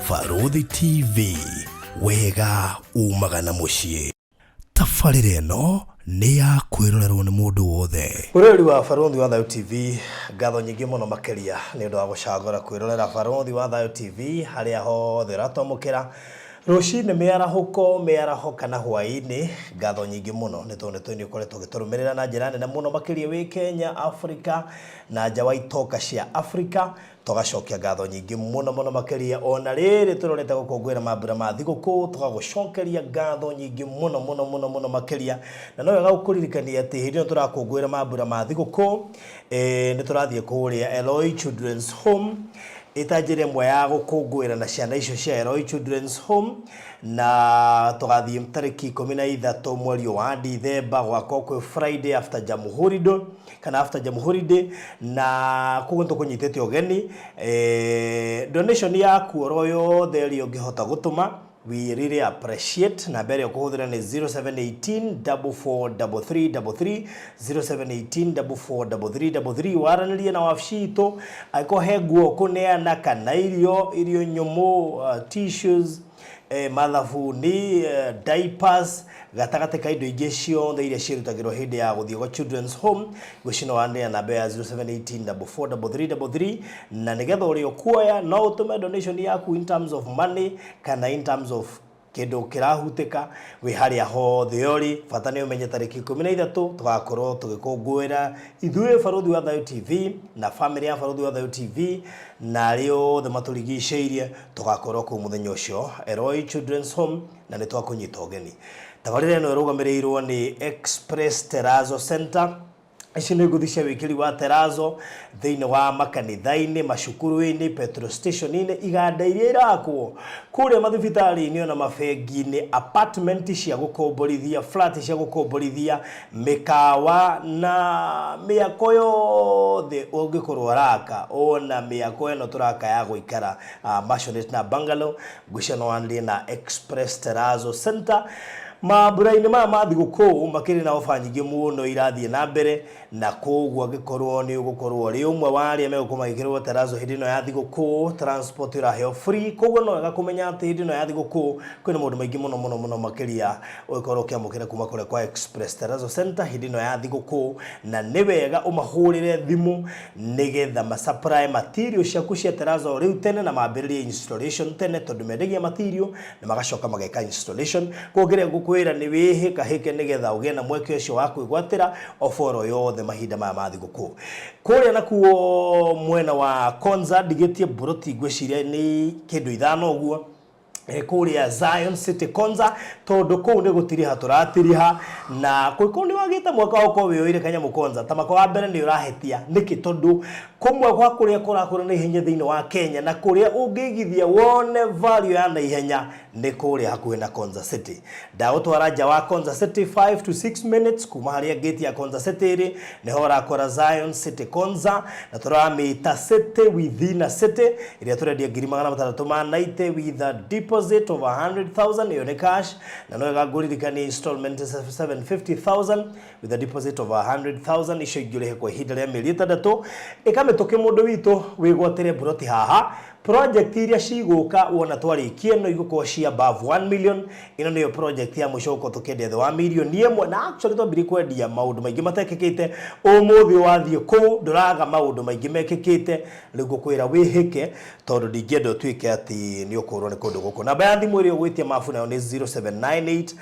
Barũthi TV, wega umaga na mũciĩ. Tabarĩra ĩno nĩ ya kwĩrorerwo nĩ mũndũ wothe. Mwĩroreri wa Barũthi wa Thayũ TV, ngatho nyingĩ mũno makĩria nĩ ũndũ wa gũcagũra kwĩrorera Barũthi wa Thayũ TV harĩa hothe ũratwamũkĩra rũcinĩ mĩarahũko mĩaraho kana hwaĩ-inĩ. Ngatho nyingĩ mũno nĩ tondũ nĩ ũkoretwo ũgĩtũrũmĩrĩra na njĩra nene mũno makĩria wĩ Kenya, Afrika na nja wa itoka cia Afrika. Tũgacokia ngatho nyingĩ mũno mũno makĩria ona rĩrĩ tũrorete gũkũngũĩra mambura ma thigũkũ, tũgagũcokeria ngatho nyingĩ mũno mũno mũno mũno makĩria. Na no wega gũkũririkania atĩ hĩndĩ ĩno tũrakũngũĩra mambura ma thigũkũ, nĩ tũrathiĩ kũrĩa Eloi Children's Home ĩta njĩra ĩmwe ya gũkũngũĩra na ciana icio cia Eloi Children's Home, na tũgathiĩ tarĩki 13 mweri wa Dithemba, gwakorwo kwĩ Friday after Jamhuri Day kana after Jamhuri Day, na koguo nĩtũkũnyitĩte ũgeni. Donation yaku oro yothe ĩrĩa ũngĩhota gũtũma, we really appreciate. Namba ĩrĩa ũkũhũthĩra nĩ 0718 4433 33, 0718 4433 33. Waranĩrie na wabici itũ angĩkorwo he nguo ũkũneana kana irio, irio nyũmũ, tissues, mathabuni, diapers, gatagatĩ ka indo ingĩ ciothe iria ciĩrutagĩrwo hĩndĩ ya gũthiĩ gwa Children's Home. Gwĩcina waranĩria namba ya 0718 4433 33, na nĩgetha ũrĩa ũkuoya no ũtũme donation yaku in terms of money kana in terms of kĩndũ kĩrahutĩka wĩ harĩa hothe ũrĩ. Bata nĩ ũmenye tarĩki 13 tũgakorwo tũgĩkũngũĩra ithuĩ Barũthi wa Thayũ TV na family ya Barũthi wa Thayũ TV na arĩa othe matũrigicĩirie, tũgakorwo kũu mũthenya ũcio Eloi Children's Home, na nĩ twakũnyita ũgeni. Tabarĩra ĩno ĩrũgamĩrĩirwo nĩ Express Terrazzo Center. Ici nĩ ngũthi cia wĩkĩri wa terazo thĩinĩ wa makanitha-inĩ, macukuru-inĩ, petrol station-inĩ, iganda iria irakwo kũrĩa mathibitarĩ-inĩ ona mabengi-inĩ, apartment cia gũkomborithia, flat cia gũkomborithia, mĩkawa na mĩako yothe ũngĩkorwo ũraka, ona mĩako ĩno tũraka ya gũikara, maisonette na bungalow. Ngwĩciria no wanĩrĩrie na Express Terrazzo Center. Mambura-inĩ maya ma thigũkũ makĩrĩ na ofa nyingĩ mũno irathiĩ na mbere, na koguo angĩkorwo nĩ ũgũkorwo ũrĩ ũmwe wa arĩa megũkorwo magĩkĩrwo terazo hĩndĩ ĩno ya thigũkũ, transport ĩraheo free. Koguo no wega kũmenya atĩ hĩndĩ ĩno ya thigũkũ kwĩna maũndũ maingĩ mũno mũno mũno makĩria ũgĩkorwo ũkĩamũkĩra kuma kũrĩa kwa Express Terrazzo Center hĩndĩ ĩno ya thigũkũ, na nĩ wega ũmahũrĩre thimũ nĩgetha ma supply material ciaku cia terazo rĩu tene na mambĩrĩrie installation tene, tondũ mendagia material na magacoka mageka installation. Koguo kĩrĩa ngũkwĩra nĩ wĩhĩkahĩke nĩgetha ũgĩe na mweke ũcio wa kwĩgwatĩra offer yothe mahinda maya ma thigũkũ. Kũrĩa nakuo mwena wa Konza ndigĩtie mburoti ngwĩciria nĩ kĩndũ 5 ũguo, kũrĩa Zion City Konza, tondũ kũu nĩ gũtiriha tũratiriha, na kũngĩkorwo nĩ wagĩte mwaka wa gũkorwo wĩyoire kanyamũ Konza ta maka wa mbere nĩ ũrahĩtia. Nĩkĩ? Tondũ kũmwe gwa kũrĩa kũrakũra na ihenya thĩinĩ wa Kenya na kũrĩa ũngĩigithia wone value ya naihenya nĩ kũrĩa hakuhĩ na Konza City. Ndagũtwara nja wa Konza City 5 to 6 minutes kuma harĩa gate ya Konza City ĩrĩ, nĩho ũrakora Zion City Konza, na tũramĩta city within a city, ĩrĩa tũrendia ngiri magana matandatũ ma 90 with a deposit of 100,000. Ĩyo nĩ cash, na no wega ngũririkanie installment 750,000 with a deposit of 100,000, icio ingĩ ũrĩhe kwa ihinda rĩa mĩeri 6. Ĩka mĩtũkĩ mũndũ witũ wĩgwatĩre mburoti haha. Project iria cigũka wona twarĩkia no igũkorwo cia above 1 million. Ĩno nĩyo project ya mũico gũkorwo tũkĩendia thĩ wa mirioni 1, na actually twambirie kwendia maũndũ maingĩ matekĩkĩte. Ũmũthĩ wathiĩ kũu ndũraga maũndũ maingĩ mekĩkĩte. Rĩu ngũkwĩra wĩhĩke, tondũ ndingĩenda ũtuĩke atĩ nĩ ũkũrwo nĩ kũndũ gũkũ. Namba ya thimũ ĩrĩa ũgwĩtia mabu nayo nĩ 0798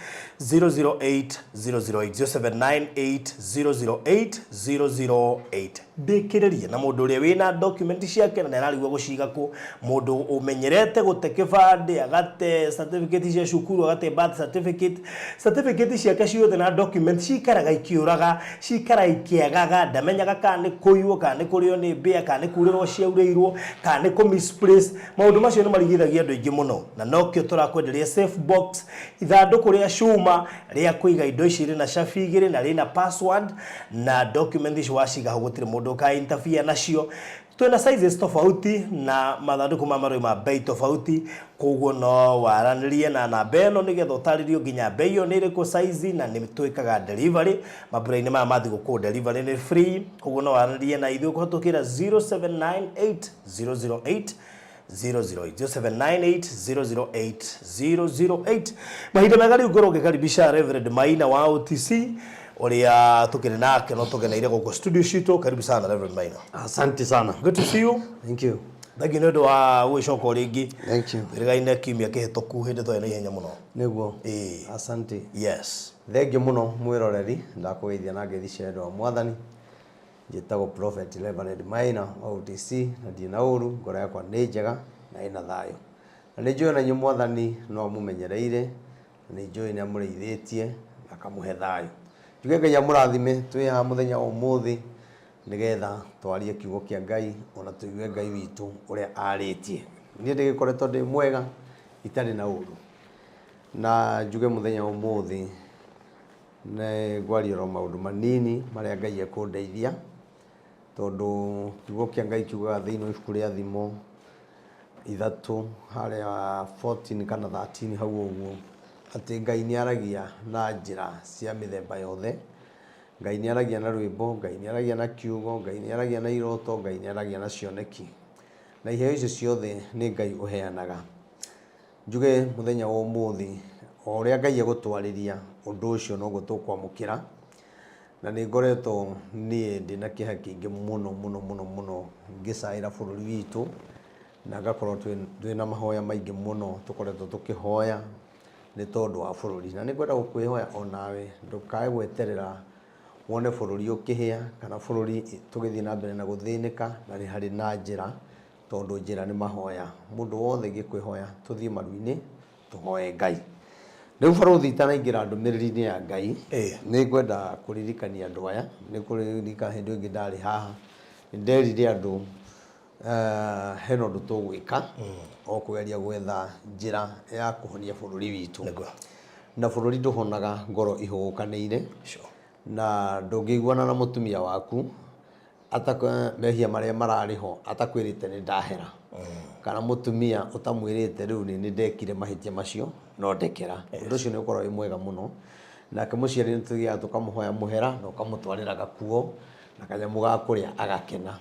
008 008, 0798 008 008. Ndĩkĩrĩrie na mũndũ ũrĩa wĩna document ciake na nĩararigwo gũciga kũ, mũndũ ũmenyerete gũte kĩbandĩ, agate certificate cia cukuru, agate birth certificate, certificate ciake ciothe na document cikaraga ikĩũraga, cikaraga ikĩagaga, ndamenyaga kana nĩ kũiywo, kana nĩ kũrĩo nĩ mbĩa, kana nĩ kurĩrwo ciaurĩirwo, kana nĩ kũ misplace. Maũndũ macio nĩ marigithagia andũ aingĩ mũno, na nokĩo tũrakwenderia safe box, ithandũkũ rĩa cuma rĩa kũiga indo ici, rĩna cabi 2 na rĩna password, na document ici waciga hau gũtirĩ mũndũ ũka interfere nacio. Twĩna sizes tofauti na mathandũkũ ma marũĩ ma bei tofauti, koguo no waranĩrie na namba ĩno nĩgetha ũtarĩrio nginya bei ĩyo nĩ ĩrĩkũ, size, na nĩ twĩkaga delivery mambura-inĩ maya ma thigũkũ. Delivery nĩ free, koguo no waranĩrie na ithuĩ kũhetũkĩra 0798 008 008 0798 008 008. Mahinda mega rĩu ngorwo ngĩkaribisha Reverend Maina wa OTC ũrĩa tũkĩrĩ nake no tũgeneire gũkũ studio citũ. Karibu sana, Reverend Maina. Asante sana. Good to see you. Thank you. Thank you nĩ ũndũ wa gũgĩcoka o rĩngĩ. Thank you. Twĩrĩgaine kiumia kĩhĩtũku hĩndĩ twarĩ na ihenya mũno. Nĩguo. Ĩĩ. Asante. Yes. Thengiũ mũno mwĩroreri, ndakũgeithia na ngeithi cia wendo wa Mwathani. Njĩtagwo Prophet Reverend Maina wa OTC na ndirĩ na ũru, ngoro yakwa nĩ njega na ĩna thayũ. Na nĩ njũĩ ona inyuĩ Mwathani no amũmenyereire, na nĩ njũĩ nĩ amũrĩithĩtie na akamũhe thayũ. Njuge Ngai amũrathime twĩ haha mũthenya wa ũmũthĩ nĩgetha twarie kiugo kĩa Ngai ona tũigue Ngai witũ ũrĩa arĩtie. Niĩ ndĩgĩkoretwo ndĩ mwega itarĩ na ũru. Na njuge mũthenya wa ũmũthĩ nĩ ngwaria oro maũndũ manini marĩa Ngai ekũndeithia, tondũ kiugo kĩa Ngai kiugaga thĩinĩ wa ibuku rĩa Thimo 3 harĩa 14 kana 13 hau ũguo, atĩ Ngai nĩ aragia na njĩra cia mĩthemba yothe. Ngai nĩ aragia na rwĩmbo, Ngai nĩ aragia na kiugo, Ngai nĩ aragia na iroto, Ngai nĩ aragia na cioneki. Na iheo icio ciothe nĩ Ngai ũheanaga. Njuge mũthenya wa ũmũthĩ, o ũrĩa Ngai egũtwarĩria ũndũ ũcio noguo tũkwamũkĩra. Na nĩ ngoretwo niĩ ndĩna kĩeha kĩingĩ mũno mũno mũno mũno ngĩcaĩra bũrũri witũ, na ngakorwo twĩna mahoya maingĩ mũno tũkoretwo tũkĩhoya nĩ tondũ wa bũrũri. Na nĩ ngwenda gũkwĩhoya onawe ndũkae gweterera wone bũrũri ũkĩhĩa kana bũrũri tũgĩthiĩ na mbere na gũthĩnĩka, na nĩ harĩ na njĩra, tondũ njĩra nĩ mahoya. Mũndũ wothe ngĩkwĩhoya tũthiĩ maru-inĩ tũhoe Ngai. Rĩu barũthi itanaingĩra ndũmĩrĩri-inĩ ya Ngai, nĩ ngwenda kũririkania andũ aya. Nĩ kũririkana hĩndĩ ĩngĩ ndarĩ haha, nĩ nderire andũ hena ũndũ tũgwĩka, o kũgeria gwetha njĩra ya kũhonia bũrũri witũ. Na bũrũri ndũhonaga ngoro ihũgũkanĩire. Na ndũngĩiguana na mũtumia waku mehia marĩa mararĩ ho atakwĩrĩte nĩ ndahera, kana mũtumia ũtamwĩrĩte rĩu nĩ ndekire mahĩtia macio no ndekera. Ũndũ ũcio nĩ ũkoragwo wĩ mwega mũno. Nake mũciari nĩ tũthiaga tũkamũhoya mũhera na ũkamũtwarĩra gakuo na kanyamũ ga kũrĩa agakena.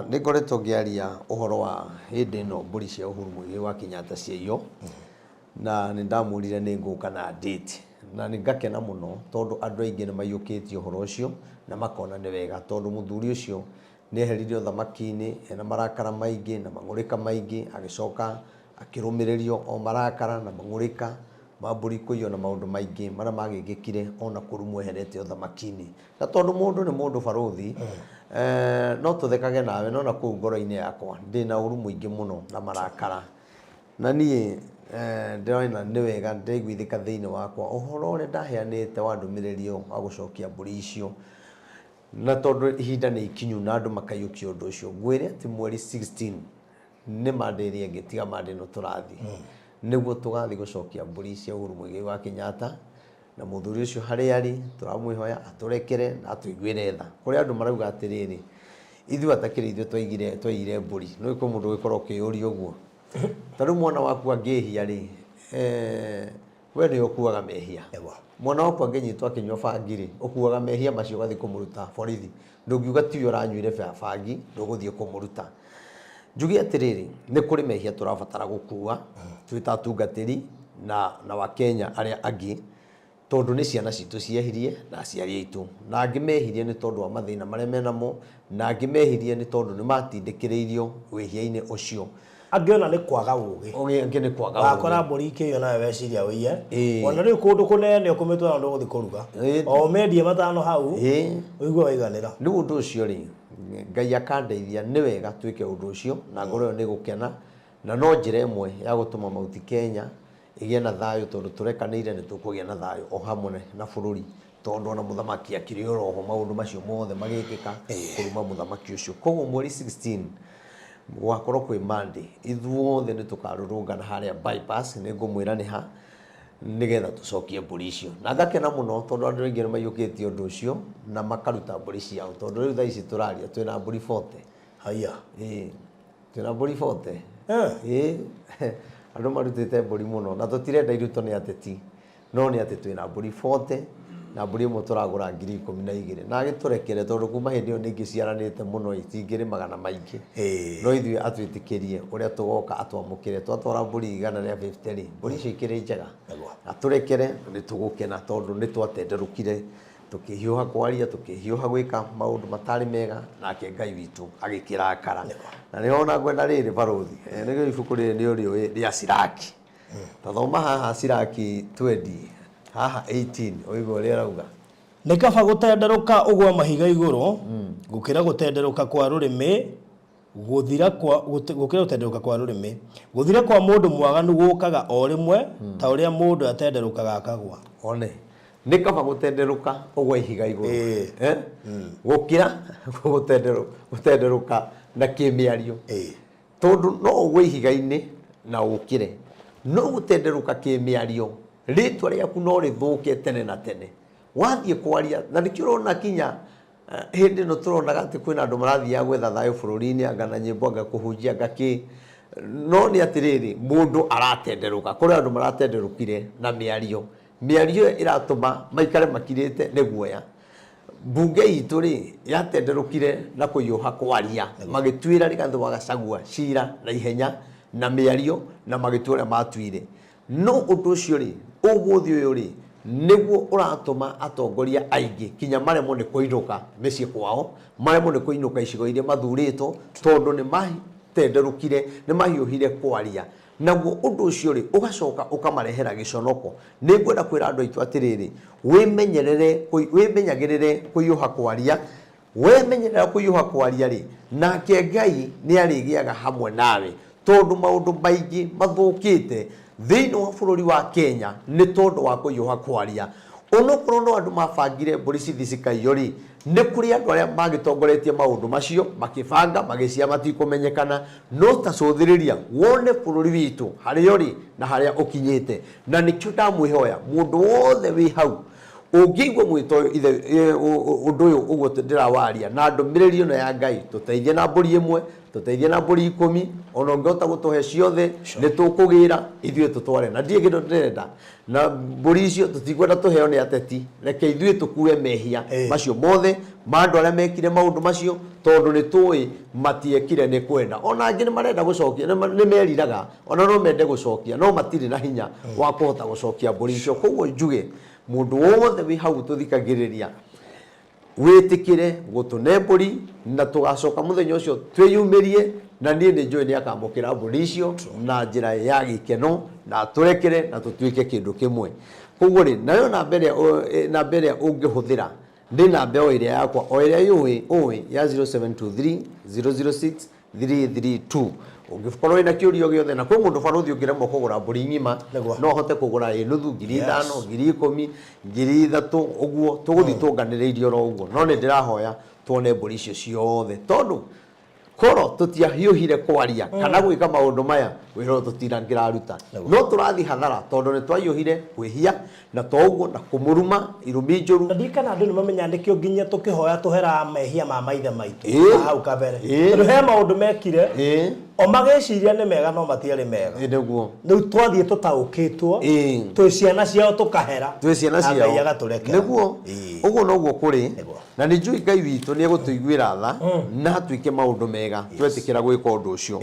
Nĩ ngoretwo ngĩaria ũhoro wa hĩndĩ ĩno mbũri cia Uhuru Muigai wa Kenyatta ciaiywo, na nĩ ndamwĩrire nĩ ngũka na date, na nĩ ngakena mũno tondũ andũ aingĩ nĩ maiyũkĩtie ũhoro ũcio na makona nĩ wega, tondũ mũthuri ũcio nĩ eheririo ũthamaki-inĩ ena marakara maingĩ na mang'ũrĩka maingĩ, agĩcoka akĩrũmĩrĩrio o marakara na mang'ũrĩka ma mbũri kũiywo na maũndũ maingĩ marĩa magĩkĩkire ona kũrumwo eherete ũthamaki-inĩ. Na tondũ mũndũ nĩ mũndũ barũthi, no tũthekage nawe, no na kũu ngoro-inĩ yakwa ndĩna ũru mũingĩ mũno na marakara. Na niĩ ndĩrona nĩ wega ndĩraiguithĩka thĩinĩ wakwa ũhoro ũrĩa ndaheanĩte wa ndũmĩrĩri ĩyo wa gũcokia mbũri icio, na tondũ ihinda nĩ ikinyu na andũ makaiyũkia ũndũ ũcio, ngwĩre atĩ mweri 16 nĩ Monday ĩrĩa ĩngĩ tiga Monday ĩno tũrathiĩ, nĩguo tũgathiĩ gũcokia mbũri cia Uhuru Muigai wa Kenyatta. Na mũthuri ũcio harĩa arĩ tũramwĩhoya atũrekere na atũiguĩre tha. Kũrĩ andũ marauga atĩrĩrĩ, ithuĩ atakĩrĩ ithuĩ twaigire mbũri. Nĩ kwĩ mũndũ ũgĩkorwo ũkĩyũria ũguo. Ta rĩu mwana waku angĩhia rĩ, we nĩwe ũkuaga mehia. Mwana waku angĩnyitwo akĩnyua bangi rĩ, ũkuaga mehia macio ũgathiĩ kũmũruta borithi. Ndũngiuga tiwe ũranyuire bangi, ndũgũthiĩ kũmũruta. Njuge atĩrĩrĩ, nĩ kũrĩ mehia tũrabatara gũkua twĩ ta atungatĩri na Wakenya arĩa angĩ, tondũ nĩ ciana citũ ciehirie na aciari aitũ. Na angĩ mehirie nĩ tondũ wa mathĩna marĩa menamo, na angĩ mehirie nĩ tondũ nĩ matindĩkĩrĩirio wĩhia-inĩ ũcio. Angĩ ona nĩ kwaga ũgĩ. Ũgĩ, angĩ nĩ kwaga ũgĩ. Wakora mbũri ikĩiywo nawe weciria ũiye. Ona rĩu kũndũ kũnene ũkũmĩtwara ndũgũthiĩ kũruga. O ũmĩendie matano hau, ũigue waiganĩra. Rĩu ũndũ ũcio rĩ, Ngai akandeithia nĩ wega twĩke ũndũ ũcio na ngoro ĩyo nĩ gũkena, na no njĩra ĩmwe ya gũtũma Mount Kenya ĩgĩe na thayũ, tondũ tũrekanĩire nĩ tũkũgĩa na thayũ o hamwe na bũrũri, tondũ ona mũthamaki akĩrĩ oroho maũndũ macio mothe magĩkĩka kũruma mũthamaki ũcio. Koguo mweri 16 gwakorwo kwĩ Monday, ithuothe nĩ tũkarũrũngana harĩa bypass, nĩ ngũmwĩra nĩ ha, nĩgetha tũcokie mbũri icio. Na ngakena mũno tondũ andũ aingĩ nĩ maiyũkĩtie ũndũ ũcio na makaruta mbũri ciao, tondũ rĩu thaa ici tũraria twĩna mbũri 40. Haiya. Ĩĩ, twĩna mbũri 40. Ĩĩ, andũ marutĩte mbũri mũno na tũtirenda irutwo nĩ ateti, no nĩ atĩ twĩna mbũri 40 Na mbũri ĩmwe tũragũra 12,000, na agĩtũrekere tondũ kuma hĩndĩ ĩyo nĩ ingĩciaranĩte mũno, itingĩrĩ magana maingĩ. No ithuĩ atwĩtĩkĩrie ũrĩa tũgoka atwamũkĩre twatwara mbũri 150 rĩ, mbũri icio ikĩrĩ njega. Atũrekere, nĩ tũgũkena tondũ nĩ twatenderũkire, tũkĩhiũha kwaria, tũkĩhiũha gwĩka maũndũ matarĩ mega, nake Ngai witũ agĩkĩrakara. Na nĩho ona ngwenda rĩrĩ barũthi, nĩrĩo ibuku rĩrĩ nĩ ũrĩũĩ rĩa Siraki. Ta thoma haha Siraki 20 haha 18, ũigue ũrĩa ĩrauga. Nĩ kaba gũtenderũka ũgwe mahiga igũrũ, gũkĩra gũtenderũka kwa rũrĩmĩ gũthira kwa gũkĩra gũtenderũka kwa rũrĩmĩ. Gũthira kwa mũndũ mwaganu gũũkaga o rĩmwe, ta ũrĩa mũndũ atenderũkaga akagwa. One, nĩ kaba gũtenderũka ũgwe ihiga igũrũ, eh? Gũkĩra gũtenderũka na kĩmĩario. Tondũ no ũgwe ihiga-inĩ na ũkĩre, no gũtenderũka kĩmĩario, rĩtwa rĩaku no rĩthũke tene na tene. Wathiĩ kwaria, na nĩkĩo ũrona kinya hĩndĩ ĩno tũronaga atĩ kwĩna andũ marathiaga gwetha thayũ bũrũri-inĩ, anga na nyĩmbo, anga kũhunjia, anga kĩ. No nĩ atĩrĩrĩ, mũndũ aratenderũka, kũrĩ andũ maratenderũkire na mĩario. Mĩario ĩyo ĩratũma maikare makirĩte nĩ guoya. Mbunge itũ rĩ, yatenderũkire na kũhiũha kwaria, magĩtuĩra Rigathĩ wa Gachagua cira na ihenya na mĩario, na magĩtua ũrĩa matuire. No ũndũ ũcio rĩ, ũmũthĩ ũyũ rĩ, nĩguo ũratũma atongoria aingĩ kinya maremwo nĩ kũinũka mĩciĩ kwao, maremwo nĩ kũinũka icigo iria mathurĩtwo, tondũ nĩ matenderũkire, nĩ mahiũhire kwaria. Naguo ũndũ ũcio rĩ, ũgacoka ũkamarehera gĩconoko. Nĩ ngwenda kwĩra andũ aitũ atĩrĩrĩ, wĩmenyerere, wĩmenyagĩrĩre kũhiũha kwaria. Wemenyerera kũhiũha kwaria rĩ, nake Ngai nĩ arĩgĩaga hamwe nawe, tondũ maũndũ maingĩ mathũkĩte thĩinĩ wa bũrũri wa Kenya nĩ tondũ wa kũhiũha kwaria. Onokorwo no andũ mabangire mbũri cithi cikaiyo rĩ, nĩ kũrĩ andũ arĩa magĩtongoretie maũndũ macio, makĩbanga, magĩcia matikũmenyekana. No ta cũthĩrĩria wone bũrũri witũ harĩa ũrĩ na harĩa ũkinyĩte. Na nĩkĩo ndamwĩhoya mũndũ wothe wĩ hau ũngĩigua mwĩto ũyũ ithe ũndũ ũyũ ũguo ndĩrawaria na ndũmĩrĩri ĩno ya Ngai, tũteithie na mbũri ĩmwe, tũteithie na mbũri 10, ona ũngĩhota gũtũhe ciothe nĩ tũkũgĩra ithuĩ tũtware. Na ndirĩ kĩndũ ndĩrenda na mbũri icio, tũtikwenda tũheo nĩ ateti, reke ithuĩ tũkue mehia macio mothe ma andũ arĩa mekire maũndũ macio, tondũ nĩ tũĩ matiekire nĩ kwenda. Ona angĩ nĩ marenda gũcokia, nĩ meriraga, ona no mende gũcokia, no matirĩ na hinya wa kũhota gũcokia mbũri icio. Koguo njuge mũndũ wothe wĩ hau tũthikagĩrĩria, wĩtĩkĩre gũtũne mbũri, na tũgacoka mũthenya ũcio twĩyumĩrie, na niĩ nĩ njũĩ nĩ akamũkĩra mbũri icio na njĩra ya gĩkeno, na atũrekere na tũtuĩke kĩndũ kĩmwe. Koguo rĩ, nayo namba ĩrĩa, namba ĩrĩa ũngĩhũthĩra nĩ namba o ĩrĩa yakwa, o ĩrĩa yũĩ ũĩ ya 0723 006 332. Ũngĩkorwo wĩna kĩũria o gĩothe, na kwĩ mũndũ barũthi ũngĩremwo kũgũra mbũri ng'ima, no ũhote kũgũra ĩ nuthu, 5,000, 10,000, 3,000, ũguo tũgũthiĩ tũnganĩrĩirie oro ũguo. No nĩ ndĩrahoya tuone mbũri icio ciothe, tondũ korwo tũtiahiũhire kwaria kana gwĩka maũndũ maya, wĩra ũyũ tũtirangĩraruta. No tũrathiĩ hathara tondũ nĩ twahiũhire kwĩhia, na to ũguo, na kũmũruma irumi njũru. Na ndirikana andũ nĩ mamenya nĩkĩo nginya tũkĩhoya tũheraga mehia ma maithe maitũ ma hau kabere. Tondũ he maũndũ mekire, o magĩciria nĩ mega no matiarĩ mega. Nĩguo. Rĩu twathiĩ tũtaũkĩtwo, twĩ ciana ciao tũkahera, twĩ ciana na Ngai ciao. agatũrekera. Nĩguo. Ũguo noguo kũrĩ. Na nĩ njũĩ Ngai witũ nĩ egũtũiguĩra tha na atwĩke maũndũ mega twetĩkĩra gwĩka ũndũ ũcio.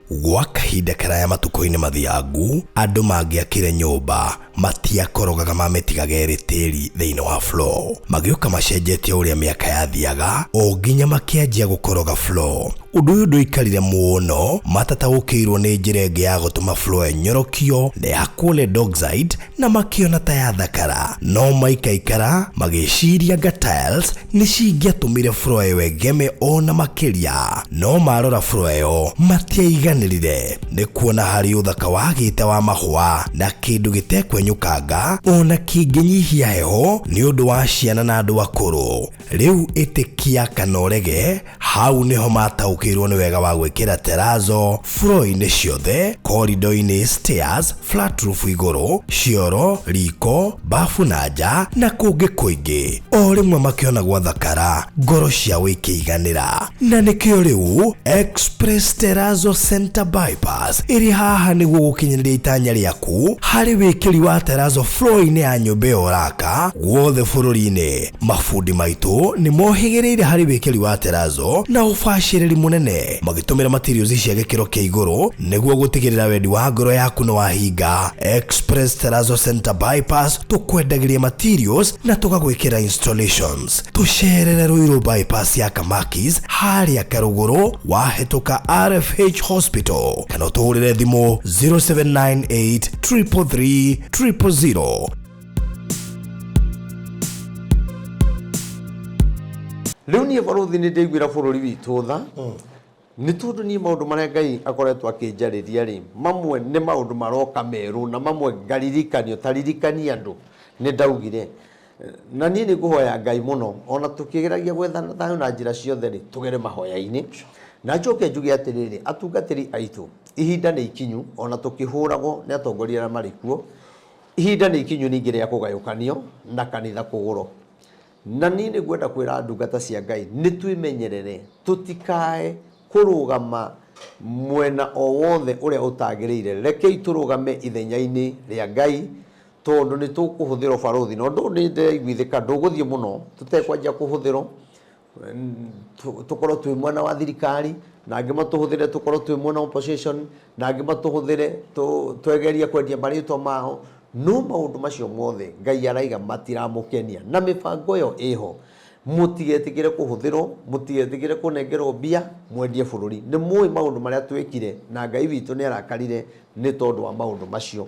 Gwa kahinda karaya matukũ-inĩ mathiangu, andũ mangĩakire nyũmba matiakorogaga mamĩtigaga ĩrĩ tĩri thĩinĩ wa floor. Magĩũka macenjetie ũrĩa mĩaka yathiaga o nginya makĩanjia gũkoroga floor. Ũndũ ũyũ ndũikarire mũno matataũkĩirwo nĩ njĩra ĩngĩ ya gũtũma floor ĩnyorokio na ĩhakwo lead oxide na makĩona ta yathakara. No maikaikara magĩciria anga tiles nĩ cingĩatũmire floor ĩyo ĩgeme o na makĩria. No marora floor ĩyo matiaiganĩrire nĩ kuona harĩ ũthaka wagĩte wa mahũa na kĩndũ gĩtekwenyũkanga o na kĩngĩnyihia heho nĩ ũndũ wa ciana na andũ akũrũ. Rĩu ĩtĩkia kana ũrege, hau nĩho mataũkĩirwo nĩ wega wa gwĩkĩra terrazzo floor-inĩ ciothe, corridor-inĩ, stairs, flat roof igũrũ, cioro, riko, bafu na nja na kũngĩ kũingĩ. O rĩmwe makĩona gwathakara, ngoro ciao ikĩiganĩra. Na nĩkĩo rĩu Express Terrazzo Center Bypass ĩrĩ haha nĩguo gũkinyanĩria itanya rĩaku harĩ wĩkĩri wa wa terazo floor-inĩ ya nyũmba ĩyo ũraka guothe bũrũri-inĩ. Mabundi maitũ nĩ mohĩgĩrĩire harĩ wĩkĩri wa terazo na ũbacĩrĩri mũnene, magĩtũmĩra materials cia gĩkĩro kĩa igũrũ nĩguo gũtigĩrĩra wendi wa ngoro yaku nĩ wahinga. Express Terazo Center Bypass, tũkwendagĩria materials na tũgagwĩkĩra installations. Tũcerere Ruiru Bypass ya Kamakis harĩa Karũgũrũ wahĩtũka RFH Hospital, kana ũtũhũrĩre thimũ 0798 333 000. Rĩu niĩ barũthi nĩ ndĩiguĩra bũrũri witũ tha, nĩ tondũ niĩ maũndũ marĩa Ngai akoretwo akĩnjarĩria rĩ, mamwe nĩ maũndũ maroka merũ na mamwe ngaririkanio, ta ririkania andũ nĩ ndaugire. Na niĩ nĩ ngũhoya Ngai mũno, ona tũkĩgeragia gwethana thayũ na njĩra ciothe rĩ, tũgere mahoya-inĩ. Na njoke njuge atĩrĩrĩ, atungatĩri aitũ, ihinda nĩ ikinyu, ona tũkĩhũragwo nĩ atongoria arĩa marĩ kuo, ihinda nĩ ikinyu ningĩ rĩa kũgayũkanio na kanitha kũgũrwo. Na niĩ nĩ ngwenda kwĩra ndungata cia Ngai nĩ twĩmenyerere tũtikae kũrũgama mwena o wothe ũrĩa ũtagĩrĩire. Rekei tũrũgame ithenya-inĩ rĩa Ngai tondũ nĩ tũkũhũthĩrwo barũthi. Na ũndũ ũyũ nĩ ndĩraiguithĩka ndũgũthiĩ mũno tũtekwanjia kũhũthĩrwo, tũkorwo twĩ mwena wa thirikari, na angĩ matũhũthĩre tũkorwo twĩ mwena wa opposition, na angĩ matũhũthĩre twegerie kwendia marĩtwa mao. No maũndũ macio mothe Ngai araiga matiramũkenia, na mĩbango ĩyo ĩho. Mũtigetĩkĩre kũhũthĩrwo, mũtigetĩkĩre kũnengerwo mbia mwendie bũrũri. Nĩ mũĩ maũndũ marĩa twĩkire, na Ngai witũ nĩ arakarire nĩ tondũ wa maũndũ macio.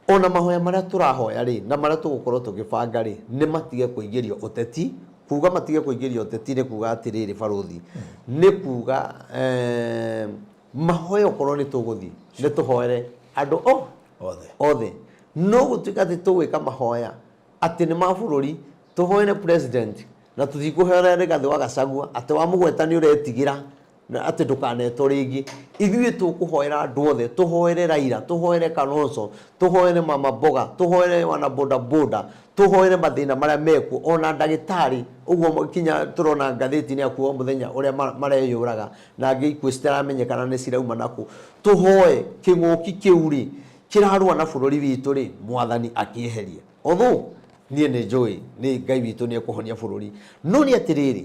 Ona mahoya marĩa tũrahoya rĩ, na marĩa tũgũkorwo tũgĩbanga rĩ, nĩ matige kũingĩrio ũteti. Kuga matige kũingĩrio ũteti nĩ kuga atĩrĩrĩ barũthi, nĩ kuga mahoya okorwo nĩ tũgũthiĩ nĩ tũhoere andũ othe. Othe. No gũtuĩka atĩ tũgwĩka mahoya atĩ nĩ ma bũrũri, tũhoere president na tũtikũhoera Rigathĩ wa Gachagua atĩ wamũgweta nĩ ũretigĩra na atĩ ndũkanetwo rĩngĩ. Ithuĩ tũkũhoera andũ othe, tũhoere Raila, tũhoere Kalonzo, tũhoere mama mboga, tũhoere wana boda boda, tũhoere mathĩna marĩa mekuo, ona ndagĩtarĩ ũguo kinya tũrona ngathĩti-inĩ yaku o mũthenya ũrĩa mareyũraga, na angĩ ikuũ citaramenyekana nĩ cirauma nakũ. Tũhoe kĩng'ũki kĩu rĩ kĩrarũa na bũrũri witũ rĩ, Mwathani akĩeherie. Although niĩ nĩ njũĩ nĩ Ngai witũ nĩ ekũhonia bũrũri, no nĩ atĩrĩrĩ,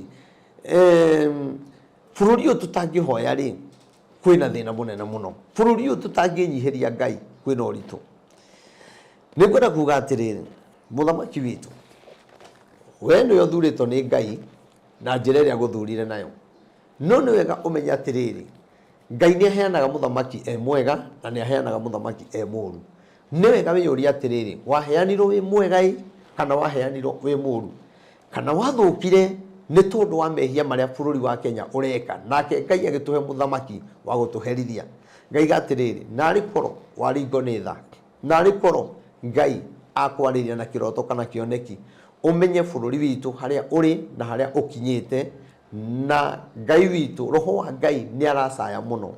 bũrũri ũyũ tũtangĩhoya rĩ, kwĩna thĩna mũnene mũno. Bũrũri ũyũ tũtangĩnyihĩria Ngai, kwĩna ũritũ. Nĩ ngwenda kuga atĩrĩrĩ, mũthamaki witũ, we nĩwe ũthurĩtwo nĩ Ngai na njĩra ĩrĩa agũthurire nayo. No nĩ wega ũmenye atĩrĩrĩ, Ngai nĩ aheanaga mũthamaki e mwega na nĩ aheanaga mũthamaki e mũru. Nĩ wega wĩyũrie atĩrĩrĩ, waheanirwo wĩ mwega ĩ kana waheanirwo wĩ mũru? Kana wathũkire nĩ tondũ wa mehia marĩa bũrũri wa Kenya ũreka, nake Ngai agĩtũhe mũthamaki wa gũtũherithia. Ngaiga atĩrĩrĩ, narĩ korwo waringwo nĩ tha, narĩ korwo Ngai akwarĩria na kĩroto kana kĩoneki, ũmenye bũrũri witũ harĩa ũrĩ na harĩa ũkinyĩte, na Ngai witũ, roho wa Ngai nĩ aracaya mũno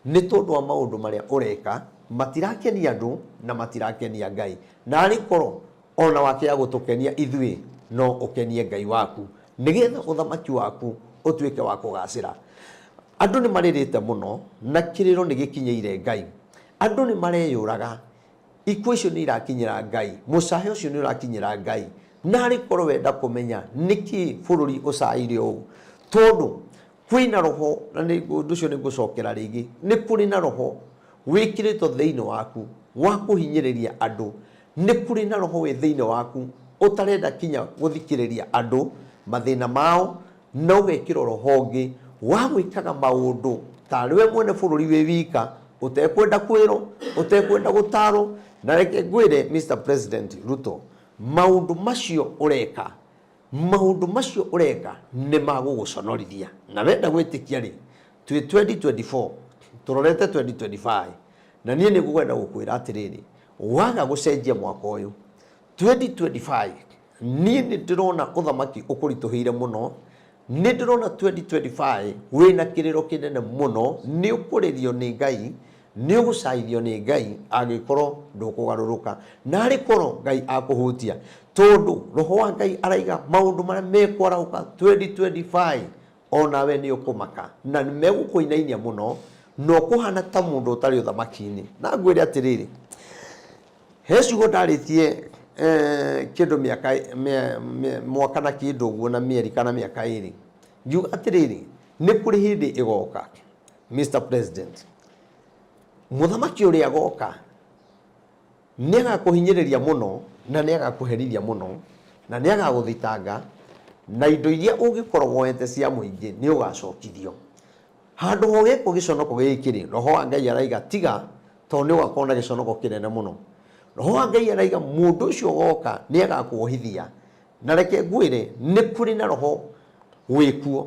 nĩ tondũ wa maũndũ marĩa ũreka, matirakenia andũ na matirakenia Ngai. Narĩ korwo ona wakĩaga gũtũkenia ithuĩ, no ũkenie Ngai waku, nĩgetha ũthamaki waku ũtuĩke wa kũgacĩra. Andũ nĩ marĩrĩte mũno na kĩrĩro nĩ gĩkinyĩire Ngai. Andũ nĩ mareyũraga, ikuũ icio nĩ irakinyĩra Ngai, mũcahe ũcio nĩ ũrakinyĩra Ngai. Narĩ korwo wenda kũmenya nĩkĩ bũrũri ũcaire ũũ, tondũ kwĩna roho, na nĩ ũndũ ũcio nĩ ngũcokera rĩngĩ, nĩ kũrĩ na roho wĩkĩrĩtwo thĩinĩ waku wa kũhinyĩrĩria andũ. Nĩ kũrĩ na roho wĩ thĩinĩ waku ũtarenda kinya gũthikĩrĩria andũ mathĩna mao, na ũgekĩrwo roho ũngĩ wa gwĩkaga maũndũ tarĩ we mwene bũrũri wĩ wika, ũtekwenda kwĩrwo, ũtekwenda gũtarwo. Na reke ngwĩre Mr President Ruto, maũndũ macio ũreka, maũndũ macio ũreka nĩ magũgũconorithia. Na wenda gwĩtĩkia rĩ, twĩ 2024 tũrorete 2025, na niĩ nĩ ngwenda gũkwĩra atĩrĩrĩ, waga gũcenjia mwaka ũyũ 2025, niĩ nĩ ndĩrona ũthamaki ũkũritũhĩire mũno. Nĩ ndĩrona 2025 wĩna kĩrĩro kĩnene mũno, nĩ ũkũrĩrio nĩ Ngai, nĩ ũgũcaithio nĩ Ngai angĩkorwo ndũkũgarũrũka. Na arĩ korwo Ngai akũhutia, tondũ roho wa Ngai araiga maũndũ marĩa mekwarahũka 2025, onawe nĩ ũkũmaka na nĩ megũkũinainia mũno, na ũkũhana ta mũndũ ũtarĩ ũthamaki-inĩ. Na ngwĩre atĩrĩrĩ, He ciugo ndarĩtie kĩndũ mĩaka mwaka na kĩndũ ũguo na mĩeri kana mĩaka ĩrĩ, ngiuga atĩrĩrĩ, nĩ kũrĩ hĩndĩ ĩgoka, Mr President, mũthamaki ũrĩa agoka nĩ agakũhinyĩrĩria mũno na nĩ agakũherithia mũno na nĩ agagũthitanga, na indo iria ũngĩkorwo woete cia mũingĩ nĩ ũgacokithio. Handũ ha ũgekwo gĩconoko gĩkĩ rĩ, Roho wa Ngai araiga tiga, tondũ nĩ ũgakorwo na gĩconoko kĩnene mũno. Roho wa Ngai araiga mũndũ ũcio ũgoka nĩ agakuohithia. Na reke ngwĩre, nĩ kũrĩ na roho wĩkuo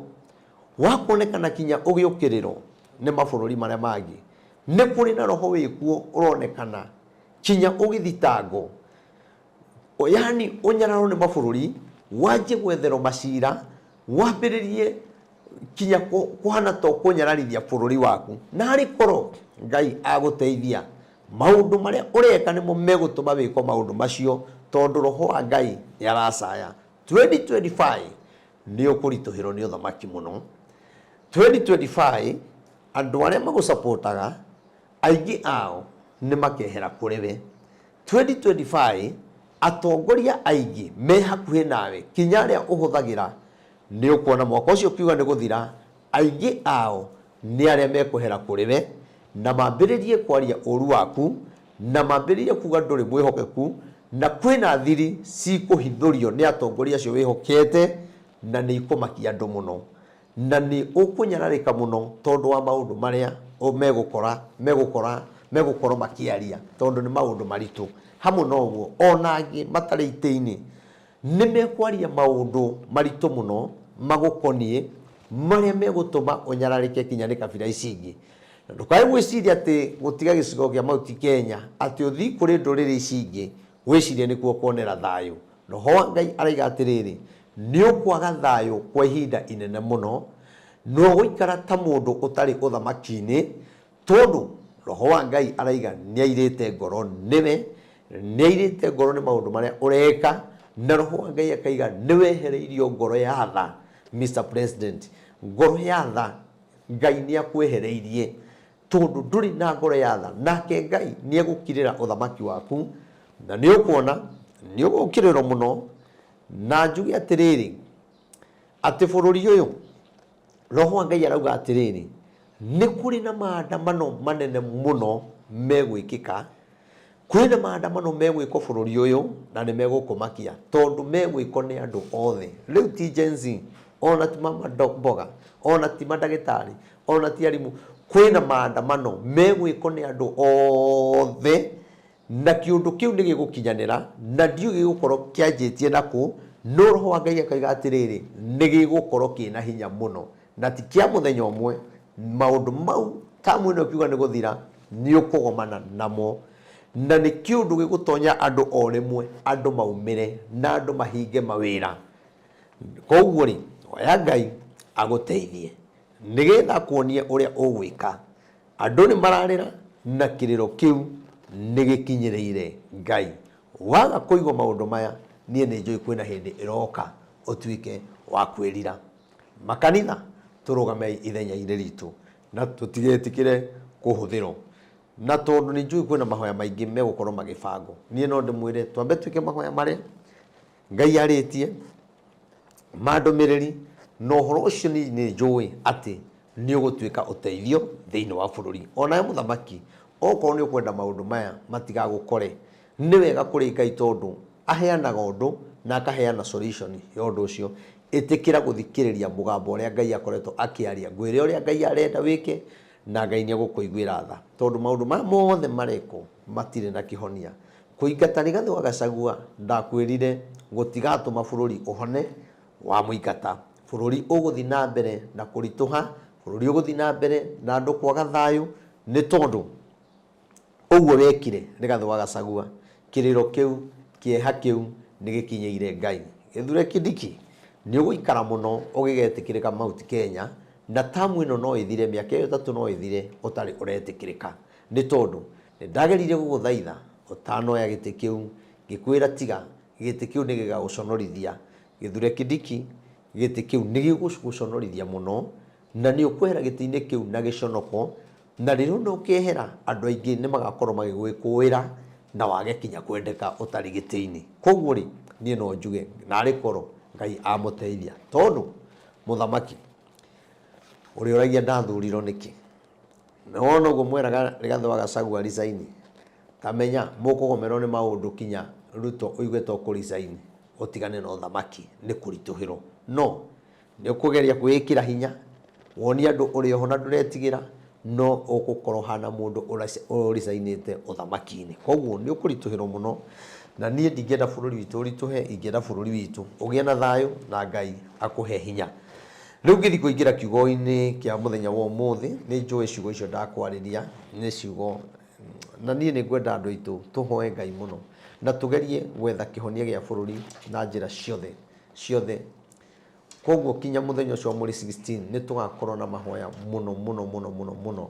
wa kuonekana kinya ũgĩũkĩrĩrwo nĩ mabũrũri marĩa mangĩ. Nĩ kũrĩ na roho wĩkuo ũronekana kinya ũgĩthitangwo, yaani ũnyararwo nĩ mabũrũri, wanjie gwetherwo macira, wambĩrĩrie kinya kũhana ta ũkũnyararithia bũrũri waku. Na arĩ korwo Ngai agũteithia, maũndũ marĩa ũreka nĩmo megũtũma wĩkwo maũndũ macio, tondũ roho wa Ngai nĩ aracaya. 2025 nĩ ũkũritũhĩrwo nĩ ũthamaki mũno. 2025 andũ arĩa magũcapotaga aingĩ ao nĩ makehera kũrĩ we. 2025 atongoria aingĩ me hakuhĩ nawe kinya arĩa ũhũthagĩra nĩ ũkuona mwaka ũcio ũkiuga nĩ gũthira, aingĩ ao nĩ arĩa mekũhera kũrĩ we na mambĩrĩrie kwaria ũru waku na mambĩrĩrie kuga ndũrĩ mwĩhokeku, na kwĩna thiri cikũhithũrio nĩ atongoria acio wĩhokete na nĩ ikũmakia andũ mũno, na nĩ ũkũnyararĩka mũno tondũ wa maũndũ marĩa megũkora megũkora megũkorwo makĩaria, tondũ nĩ maũndũ maritũ. Hamwe na ũguo, ona angĩ matarĩ itĩ-inĩ nĩ mekwaria maũndũ maritũ mũno magũkoniĩ, marĩa megũtũma ũnyararĩke kinya nĩ kabira ici ingĩ. Na ndũkae gwĩciria atĩ gũtiga gĩcigo kĩa Mount Kenya atĩ ũthiĩ kũrĩ ndũrĩrĩ ici ingĩ wĩcirie nĩkuo ũkuonera thayũ. Roho wa Ngai araiga atĩrĩrĩ, nĩ ũkwaga thayũ kwa ihinda inene mũno, na ũgũikara ta mũndũ ũtarĩ ũthamaki-inĩ, Tondũ Roho wa Ngai araiga nĩairĩte ngoro nĩwe, nĩairĩte ngoro nĩ maũndũ marĩa ũreka, na Roho wa Ngai akaiga nĩwehereirio ngoro ya tha, Mr President, ngoro ya tha Ngai nĩakwehereirie, tondũ ndũrĩ na ngoro ya tha, nake Ngai nĩegũkirĩra ũthamaki waku, na nĩũkuona nĩũgũkĩrĩrwo mũno, na njuge atĩrĩrĩ, atĩ bũrũri ũyũ Roho wa Ngai arauga atĩrĩrĩ, nĩ kũrĩ na maandamano manene mũno megwĩkĩka, kwĩna maandamano megwĩkwo bũrũri ũyũ na nĩ megũkũmakia tondũ megwĩkwo nĩ andũ othe. Rĩu ti Gen Z, ona ti mama mboga, ona ti mandagĩtarĩ, ona ti arimũ, kwĩna maandamano megwĩkwo nĩ andũ othe Na kĩũndũ kĩu nĩ gĩgũkinyanĩra, na ndiũĩ gĩgũkorwo kĩanjĩtie na kũ, no Roho wa Ngai akoiga atĩrĩrĩ, nĩ gĩgũkorwo kĩ na hinya mũno, na ti kĩa mũthenya ũmwe. Maũndũ mau, tamu ĩno ĩkiuga nĩ gũthira, nĩ ũkũgomana namo. Na nĩ kĩũndũ gĩgũtonya andũ o rĩmwe, andũ maumĩre, na andũ mahinge mawĩra. Koguo-rĩ, hoya Ngai agũteithie, nĩgetha akuonie ũrĩa ũgwĩka. Andũ nĩ mararĩra na kĩrĩro kĩu nĩ gĩkinyĩrĩire Ngai. Waga kũigua maũndũ maya, niĩ nĩ njũĩ kwĩna hĩndĩ ĩroka ũtuĩke wa kwĩrira. Makanitha tũrũgamei ithenya-inĩ ritũ na tũtigetĩkĩre kũhũthĩrwo. Na tondũ nĩ njũĩ kwĩna mahoya maingĩ megũkorwo magĩbangwo, niĩ no ndĩmwĩre twambe twĩke mahoya marĩa Ngai arĩtie ma ndũmĩrĩri, na ũhoro ũcio niĩ nĩ njũĩ atĩ nĩ ũgũtuĩka ũteithio thĩinĩ wa bũrũri. O nawe mũthamaki, okorwo nĩ ũkwenda maũndũ maya matigagũkore, nĩ wega kũrĩ Ngai tondũ aheanaga ũndũ na akaheana solution ya ũndũ ũcio. Ĩtĩkĩra gũthikĩrĩria mũgambo ũrĩa Ngai akoretwo akĩaria. Ngwĩre ũrĩa Ngai arenda wĩke, na Ngai nĩ egũkũiguĩra tha. Tondũ maũndũ maya mothe marekwo matirĩ na kĩhonia. Kũingata Rigathĩ wa Gachagua ndakwĩrire gũtigatũma bũrũri ũhone wamũingata. Bũrũri ũgũthiĩ na mbere na kũritũha, bũrũri ũgũthiĩ na mbere na andũ kwaga thayũ nĩ tondũ ũguo wekire Rigathĩ wa Gachagua, kĩrĩro kĩu, kĩeha kĩu nĩ gĩkinyĩire Ngai. Gĩthure Kindiki, nĩ ũgũikara mũno ũgĩgetĩkĩrĩka Mount Kenya, na tamu ĩno no ĩthire, mĩaka ĩyo ĩtatũ no ĩthire ũtarĩ ũretĩkĩrĩka. Nĩ tondũ nĩ ndageririe gũgũthaitha ũtanoya gĩtĩ kĩu, ngĩkwĩra tiga, gĩtĩ kĩu nĩ gĩgagũconorithia. Gĩthure Kindiki, gĩtĩ kĩu nĩ gĩgũgũconorithia mũno, na nĩ ũkwehera gĩtĩ-inĩ kĩu na gĩconoko, na rĩrĩa ona ũkehera, andũ aingĩ nĩ magakorwo magĩgwĩkũĩra, Na wage kinya kwendeka ũtarĩ gĩtĩ-inĩ. Koguo rĩ, niĩ no njuge narĩ korwo Ngai amũteithia, tondũ mũthamaki ũrĩa ũragia ndathurirwo nĩkĩ? Na wona ũguo mweraga Rigathĩ wa Gachagua resign, ta menya mũkũgomerwo nĩ maũndũ kinya Ruto ũigue ta ũkũ resign ũtigane na ũthamaki nĩ kũritũhĩrwo. No Nĩ ũkũgeria kwĩĩkĩra hinya, wonie andũ ũrĩ oho na ndũretigĩra, no ũgũkorwo ũhana mũndũ ũricainĩte ũthamaki-inĩ. Koguo nĩ ũkũritũhĩrwo mũno, na niĩ ndingĩenda bũrũri witũ ũritũhe, ingĩenda bũrũri witũ ũgĩe na thayũ na Ngai akũhe hinya. Rĩu ngĩthiĩ kũingĩra kiugo-inĩ kĩa mũthenya wa ũmũthĩ, nĩ njũĩ ciugo icio ndakwarĩria nĩ ciugo, na niĩ nĩ ngwenda andũ aitũ tũhoe Ngai mũno, na tũgerie gwetha kĩhonia gĩa bũrũri na njĩra ciothe ciothe. Koguo kinya mũthenya ũcio wa mweri 16 nĩ tũgakorwo na mahoya mũno mũno mũno mũno mũno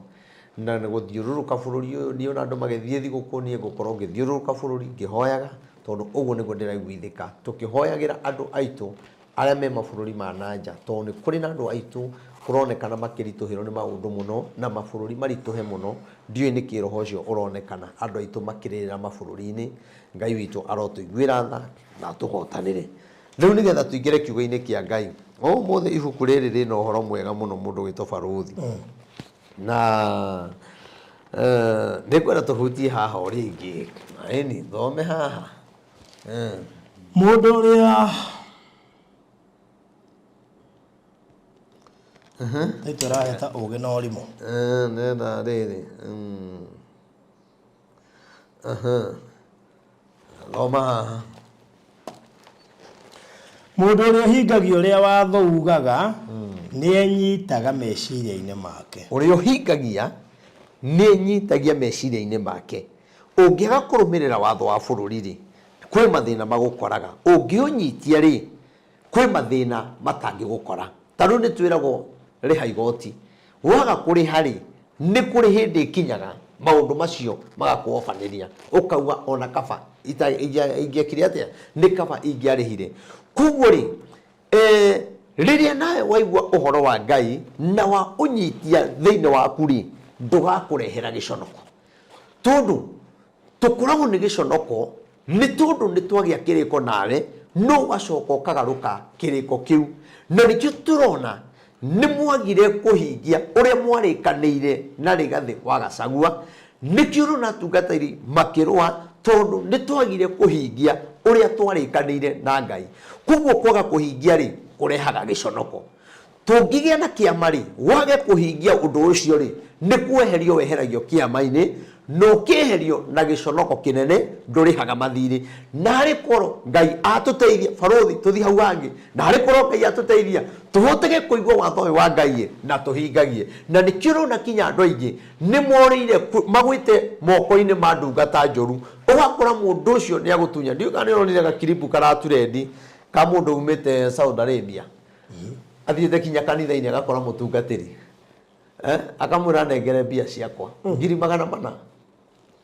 na nĩ gũthiũrũrũka bũrũri ũyũ. Niĩ ona andũ magĩthiĩ thigũkũ, niĩ ngũkorwo ngĩthiũrũrũka bũrũri ngĩhoyaga, tondũ ũguo nĩguo ndĩraiguithĩka tũkĩhoyagĩra andũ aitũ arĩa me mabũrũri ma na nja, tondũ nĩ kũrĩ na andũ aitũ kũronekana makĩritũhĩrwo nĩ maũndũ mũno na mabũrũri maritũhe mũno. Ndiũĩ nĩkĩ roho ũcio ũronekana andũ aitũ makĩrĩrĩra mabũrũri-inĩ. Ngai witũ arotũiguĩra tha na atũhotanĩre. Rĩu nĩgetha tũingĩre kiugo-inĩ kĩa Ngai, ũmũthĩ ibuku rĩrĩ rĩna ũhoro mwega mũno mũndũ wĩtwo Barũthi. Na nĩ ngwenda tũhutie haha o rĩngĩ. Ĩni, thome haha. Mũndũ ũrĩa Taitũ ĩraheta ũgĩ na ũrimũ. Nenda rĩrĩ. Thoma haha. Mũndũ ũrĩa ũhingagia ũrĩa watho ugaga nĩ enyitaga meciria-inĩ make. Ũrĩa ũhingagia nĩ enyitagia meciria-inĩ make. Ũngĩaga kũrũmĩrĩra watho wa bũrũri-rĩ, kwĩ mathĩna magũkoraga. Ũngĩũnyitia-rĩ, kwĩ mathĩna matangĩgũkora. Ta rĩu nĩ twĩragwo rĩha igoti. Waga kũrĩha-rĩ, nĩ kũrĩ hĩndĩ ĩkinyaga maũndũ macio magakũobanĩria, ũkauga ona kaba ingĩekire atĩa, nĩ kaba ingĩarĩhire. Koguo-rĩ, rĩrĩa nawe waigua ũhoro wa Ngai na wa ũnyitia thĩinĩ waku-rĩ, ndũgakũrehera gĩconoko. Tondũ tũkoragwo nĩ gĩconoko nĩ tondũ nĩ twagĩa kĩrĩko nawe, no ũgacoka ũkagarũka kĩrĩko kĩu. Na nĩkĩo tũrona nĩ mwagire kũhingia ũrĩa mwarĩkanĩire na Rigathĩ wa Gachagua. Nĩkĩo ũrona atungatĩri makĩrũa, tondũ nĩ twagire kũhingia ũrĩa twarĩkanĩire na Ngai. Koguo kwaga kũhingia rĩ, kũrehaga gĩconoko. Tũngĩgĩa na kĩama-rĩ, wage kũhingia ũndũ ũcio-rĩ, nĩ kweherio weheragio kĩama-inĩ, na ũkĩeherio na gĩconoko kĩnene, ndũrĩhaga mathiirĩ. Naarĩ korwo Ngai atũteithia, barũthi, tũthiĩ hau hangĩ, naarĩ korwo Ngai atũteithia, tũhotege kũigua watho ũyũ wa Ngai-ĩ, na tũhingagie. Na nĩkĩo ũrona kinya andũ aingĩ nĩ morĩire, magwĩte moko-inĩ ma ndungata njũru. Ũgakora mũndũ ũcio nĩ agũtunya. Ndiũĩ kana nĩ ũronire gakiribu karaturendi ka mũndũ umĩte Saudi Arabia. Athiĩte kinya kanitha-inĩ agakora mũtungatĩri, eh, akamwĩra nengere mbia ciakwa 400,000,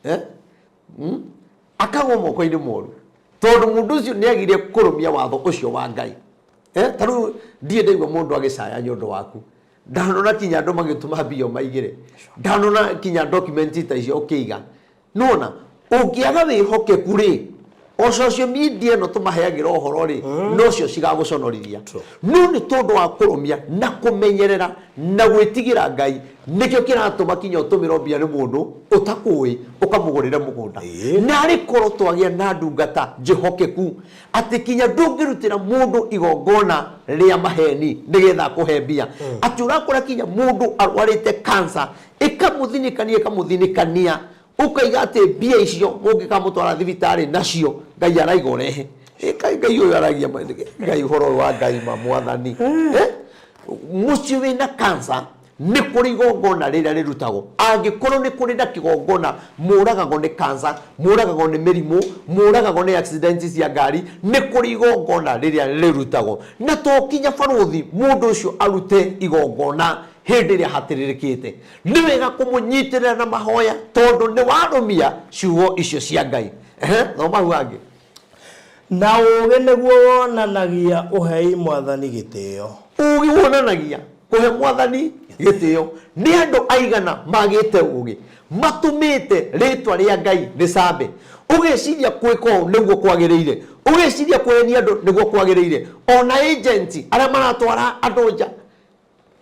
eh? Akagwa moko-inĩ moru tondũ mũndũ ũcio nĩ agire kũrũmia watho ũcio wa Ngai, eh? Ta rĩu ndirĩ ndaigua mũndũ agĩcaya nĩ ũndũ waku, ndanona kinya andũ magĩtũma mbia ũmaigĩre, ndanona kinya document ta icio ũkĩiga. Nĩwona, ũngĩaga wĩhokeku rĩ, o social media ĩno tũmaheagĩra ũhoro rĩ, nocio cigagũconorithia. No nĩ tondũ wa kũrũmia na kũmenyerera na gwĩtigĩra Ngai, nĩkĩo kĩratũma kinya ũtũmĩrwo mbia nĩ mũndũ ũtakũĩ ũkamũgũrĩre mũgũnda. Narĩ korwo twagĩa na ndungata njĩhokeku, atĩ kinya ndũngĩrutĩra mũndũ igongona rĩa maheni nĩgetha akũhe mbia, atĩ ũrakora kinya mũndũ arwarĩte cancer ĩkamũthinĩkania ĩkamũthinĩkania, ũkaiga atĩ mbia icio mũngĩkamũtwara thibitarĩ nacio Ngai araiga ũrehe. Ĩ kaĩ Ngai ũyũ aragia Ngai ũhoro ũyũ wa Ngai ma mwathani. Eh? Mũciĩ wĩna cancer nĩ kũrĩ igongona rĩrĩa rĩrutagwo. Angĩkorwo nĩ kũrĩ na kĩgongona mũragagwo nĩ cancer, mũragagwo nĩ mĩrimũ, mũragagwo nĩ accident cia ngari, nĩ kũrĩ igongona rĩrĩa rĩrutagwo. Na to kinya barũthi mũndũ ũcio arute igongona hĩndĩ ĩrĩa hatĩrĩrĩkĩte. Nĩ wega kũmũnyitĩrĩra na mahoya tondũ nĩ warũmia ciugo icio cia Ngai. Ehe, thoma hau hangĩ. Na ũũgĩ nĩguo wonanagia ũhei Mwathani gĩtĩo. Ũũgĩ wonanagia kũhe Mwathani gĩtĩo. Nĩ andũ aigana magĩte ũũgĩ matũmĩte rĩtwa rĩa Ngai rĩcambe? Ũgeciria gwĩka ũũ nĩguo kwagĩrĩire, ũgeciria kũhenia andũ nĩguo kwagĩrĩire. Ona agent arĩa maratwara andũ nja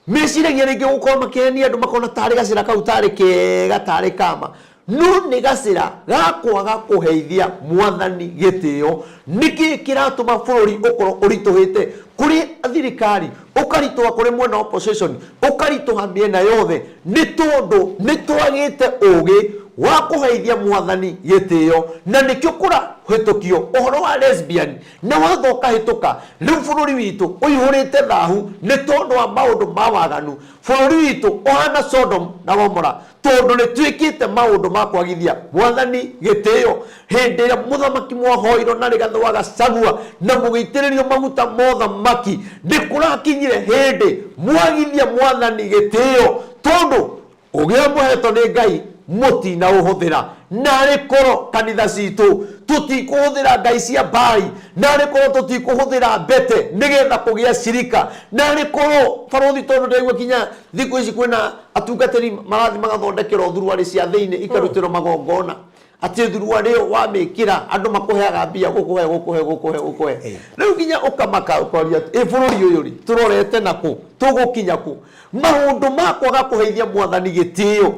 meciragia rĩngĩ gũkorwo makĩhenia andũ, makona tarĩ gacĩra kau tarĩ kega, tarĩ kama, no nĩ gacĩra ga kwaga kũheithia Mwathani gĩtĩo. Nĩkĩ kĩratũma bũrũri ũkorwo ũritũhĩte kũrĩ thirikari, ũkaritũha kũrĩ mwena wa opposition, ũkaritũha mĩena yothe? Nĩ tondũ nĩ twagĩte ũgĩ wa kũheithia Mwathani gĩtĩo, na nĩkĩo kũrahĩtũkio ũhoro wa lesbian na watho ũkahĩtũka. Rĩu bũrũri witũ ũihũrĩte thahu nĩ tondũ wa maũndũ ma waganu. Bũrũri witũ ũhana Sodom na Gomora tondũ nĩ twĩkĩte maũndũ ma kwagithia Mwathani gĩtĩo. Hĩndĩ ĩrĩa mũthamaki mwahoirwo na Rigathĩ wa Gachagua na mũgĩitĩrĩrio maguta mothamaki, nĩ kũrakinyire hĩndĩ mwagithia Mwathani gĩtĩo, tondũ ũgĩ mũhetwo nĩ Ngai mũtinaũhũthĩra. Narĩ korwo kanitha citũ tũtikũhũthĩra ngai cia Mbaari, narĩ korwo tũtikũhũthĩra mbete nĩgetha kũgĩa cirika, narĩ korwo barũthi, tondũ ndaigua kinya thikũ ici kwĩna atungatĩri marathiĩ magathondekerwo thuruarĩ cia thĩinĩ ikarutĩrwo magongona, atĩ thuruarĩ ĩyo wamĩkĩra andũ makũheaga mbia, gũkũhe gũkũhe gũkũhe gũkũhe. Rĩu nginya ũkamaka ũkoria, ĩ bũrũri ũyũ rĩ, tũrorete nakũ, tũgũkinya kũ? Maũndũ ma kwaga kũheithia Mwathani gĩtĩo.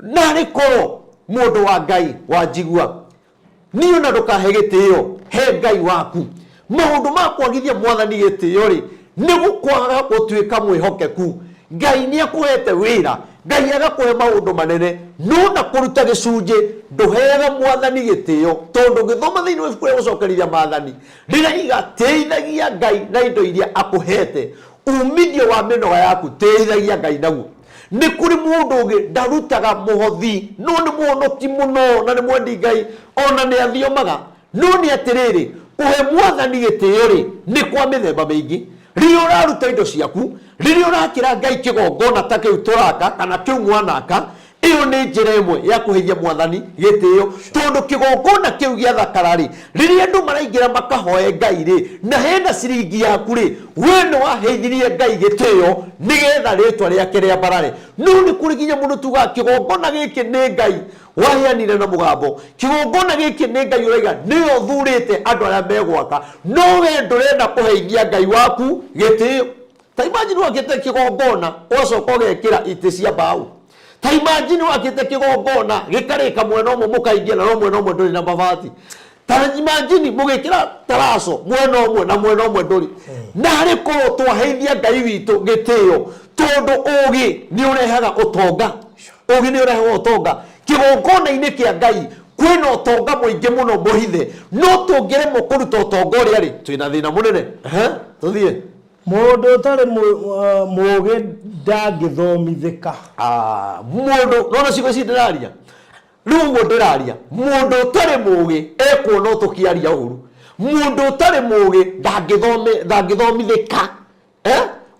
Narĩ korwo mũndũ wa Ngai wanjigua niĩ, ona ndũkahe gĩtĩo, he Ngai waku. Maũndũ ma kwagithia Mwathani gĩtĩo rĩ, nĩ gũkwaga gũtuĩka mwĩhokeku. Ngai nĩ akũhete wĩra, Ngai agakũhe maũndũ manene, no na kũruta gĩcunjĩ ndũheaga Mwathani gĩtĩo, tondũ ũngĩthoma thĩinĩ wa ibuku rĩa Gũcokerithia Maathani rĩraiga, tĩithagia Ngai na indo iria akũhete, umithio wa mĩnoga yaku tĩithagia Ngai naguo. Nĩ kũrĩ mũndũ ũngĩ ndarutaga mũhothi, no nĩ mũhonoki mũno na nĩ mwendi Ngai, ona nĩ athiomaga. No nĩ atĩrĩrĩ, kũhe Mwathani gĩtĩo rĩ, nĩ kwa mĩthemba mĩingĩ. Rĩrĩa ũraruta indo ciaku, rĩrĩa ũrakĩra Ngai kĩgongona ta kĩu tũraka kana kĩu mwanaka, ĩyo nĩ njĩra ĩmwe ya kũheithia Mwathani gĩtĩo, tondũ kĩgongona kĩu gĩathakara rĩ, rĩrĩa andũ maraingĩra makahoe Ngai rĩ, na hena ciringi yaku rĩ, we nĩ waheithirie Ngai gĩtĩo nĩgetha rĩtwa rĩake rĩambarare. No nĩ kũrĩ nginya mũndũ tugaga kĩgongona gĩkĩ nĩ Ngai waheanire na mũgambo, kĩgongona gĩkĩ nĩ Ngai ũraiga nĩwe ũthurĩte andũ arĩa megwaka, no we ndũrenda kũheithia Ngai waku gĩtĩo. Ta imagine wakĩte kĩgongona ũgacoka ũgekĩra itĩ cia mbaũ. Ta imagine wakĩte kĩgongona gĩkarĩka mwena ũmwe mũkaingĩra, no mwena ũmwe ndũrĩ na mabati. Ta imagine mũgĩkĩra taraco mwena ũmwe na mwena ũmwe ndũrĩ. Na harĩ korwo twaheithia Ngai witũ gĩtĩo, tondũ ũgĩ nĩ ũrehaga ũtonga. Ũgĩ nĩ ũrehaga ũtonga. Kĩgongona-inĩ kĩa Ngai kwĩna ũtonga mũingĩ mũno mũhithe, no tũngĩremwo kũruta ũtonga ũrĩa rĩ, twĩna thĩna mũnene. Tũthiĩ. Mũndũ ũtarĩ mũũgĩ ndangĩthomithĩka. Mũndũ nona ciugo ici ndĩraria rĩu, ũguo ndĩraria, mũndũ ũtarĩ mũũgĩ ekuona tũkĩaria ũru. Mũndũ ũtarĩ mũũgĩ ndangĩthomithĩka.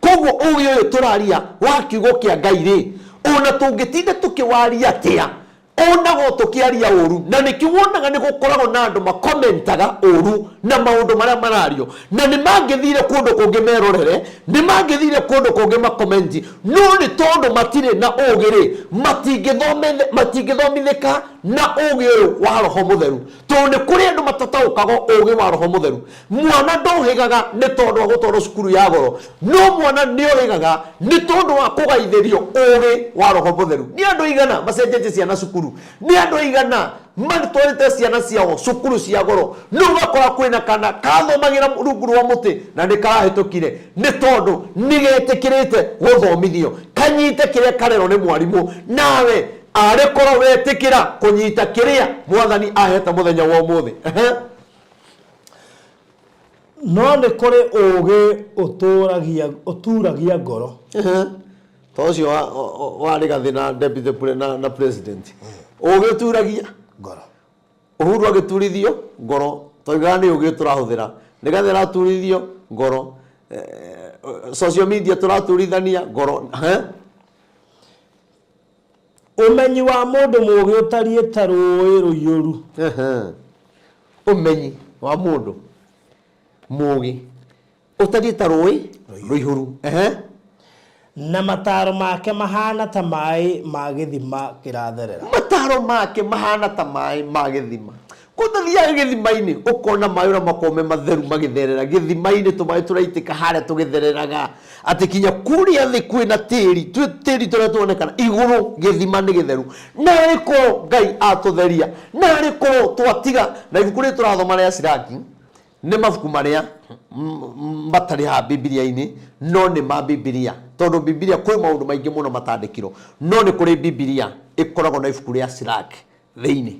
Koguo ũgĩ ũyũ tũraria wa kiugo kĩa Ngai rĩ, ona tũngĩtinda tũkĩwaria atĩa, onagwo tũkĩaria ũru. Na nĩkĩo wonaga nĩ gũkoragwo na andũ makomentaga ũru na maũndũ marĩa marario, na nĩ mangĩthire kũndũ kũngĩ merorere, nĩ mangĩthire kũndũ kũngĩ makomenti, no nĩ tondũ matirĩ na ũgĩ rĩ, matingĩthomithĩka na ũgĩ ũyũ wa Roho Mũtheru, tondũ nĩ kũrĩ andũ matataũkagwo ũgĩ wa Roho Mũtheru. Mwana ndũhĩgaga nĩ tondũ wa gũtwarwo cukuru ya goro, no mwana nĩ ũhĩgaga nĩ tondũ wa kũgaithĩrio ũgĩ wa Roho Mũtheru. Nĩ andũ aigana macenjetie ciana cukuru? Nĩ andũ aigana matwarĩte ciana ciao cukuru cia goro, no ũgakora kwĩna kana kathomagĩra rungu rwa mũtĩ na nĩ karahĩtũkire nĩ tondũ nĩ getĩkĩrĩte gũthomithio, kanyite kĩrĩa karerwo nĩ mwarimũ? Nawe arĩ korwo wetĩkĩra kũnyita kĩrĩa Mwathani ahete mũthenya wa ũmũthĩ. No nĩ kũrĩ ũũgĩ ũtũũragia ngoro. Ta ũcio wa Rigathĩ na deputy na president, ũgĩ ũturagia ngoro. Uhuru agĩturithio ngoro, toigaga nĩ ũgĩ tũrahũthĩra. Rigathĩ araturithio ngoro. Social media tũraturithania ngoro. Ũmenyi wa mũndũ mũũgĩ ũtariĩ ta rũũĩ rũiyũru. Ũmenyi wa mũndũ mũũgĩ ũtariĩ ta rũũĩ rũihũru. Na mataro make mahana ta maĩ ma gĩthima kĩratherera. Mataro make mahana ta maĩ ma gĩthima. Kũtathiaga gĩthima-inĩ ũkona maĩ ũrĩa makoragwo me matheru magĩtherera gĩthima-inĩ, tũmaĩ tũraitĩka harĩa tũgĩthereraga atĩ kinya kũrĩa thĩ kwĩna tĩri, twĩ tĩri tũrĩa tuonekana igũrũ gĩthima nĩ gĩtheru. Narĩ korwo Ngai atũtheria, narĩ korwo twatiga. Na ibuku rĩrĩ tũrathoma rĩa Siraki nĩ mabuku marĩa matarĩ haha Bibilia-inĩ, no nĩ ma Bibilia, tondũ Bibilia kwĩ maũndũ maingĩ mũno matandĩkirwo, no nĩ kũrĩ Bibilia ĩkoragwo na ibuku rĩa Siraki thĩinĩ.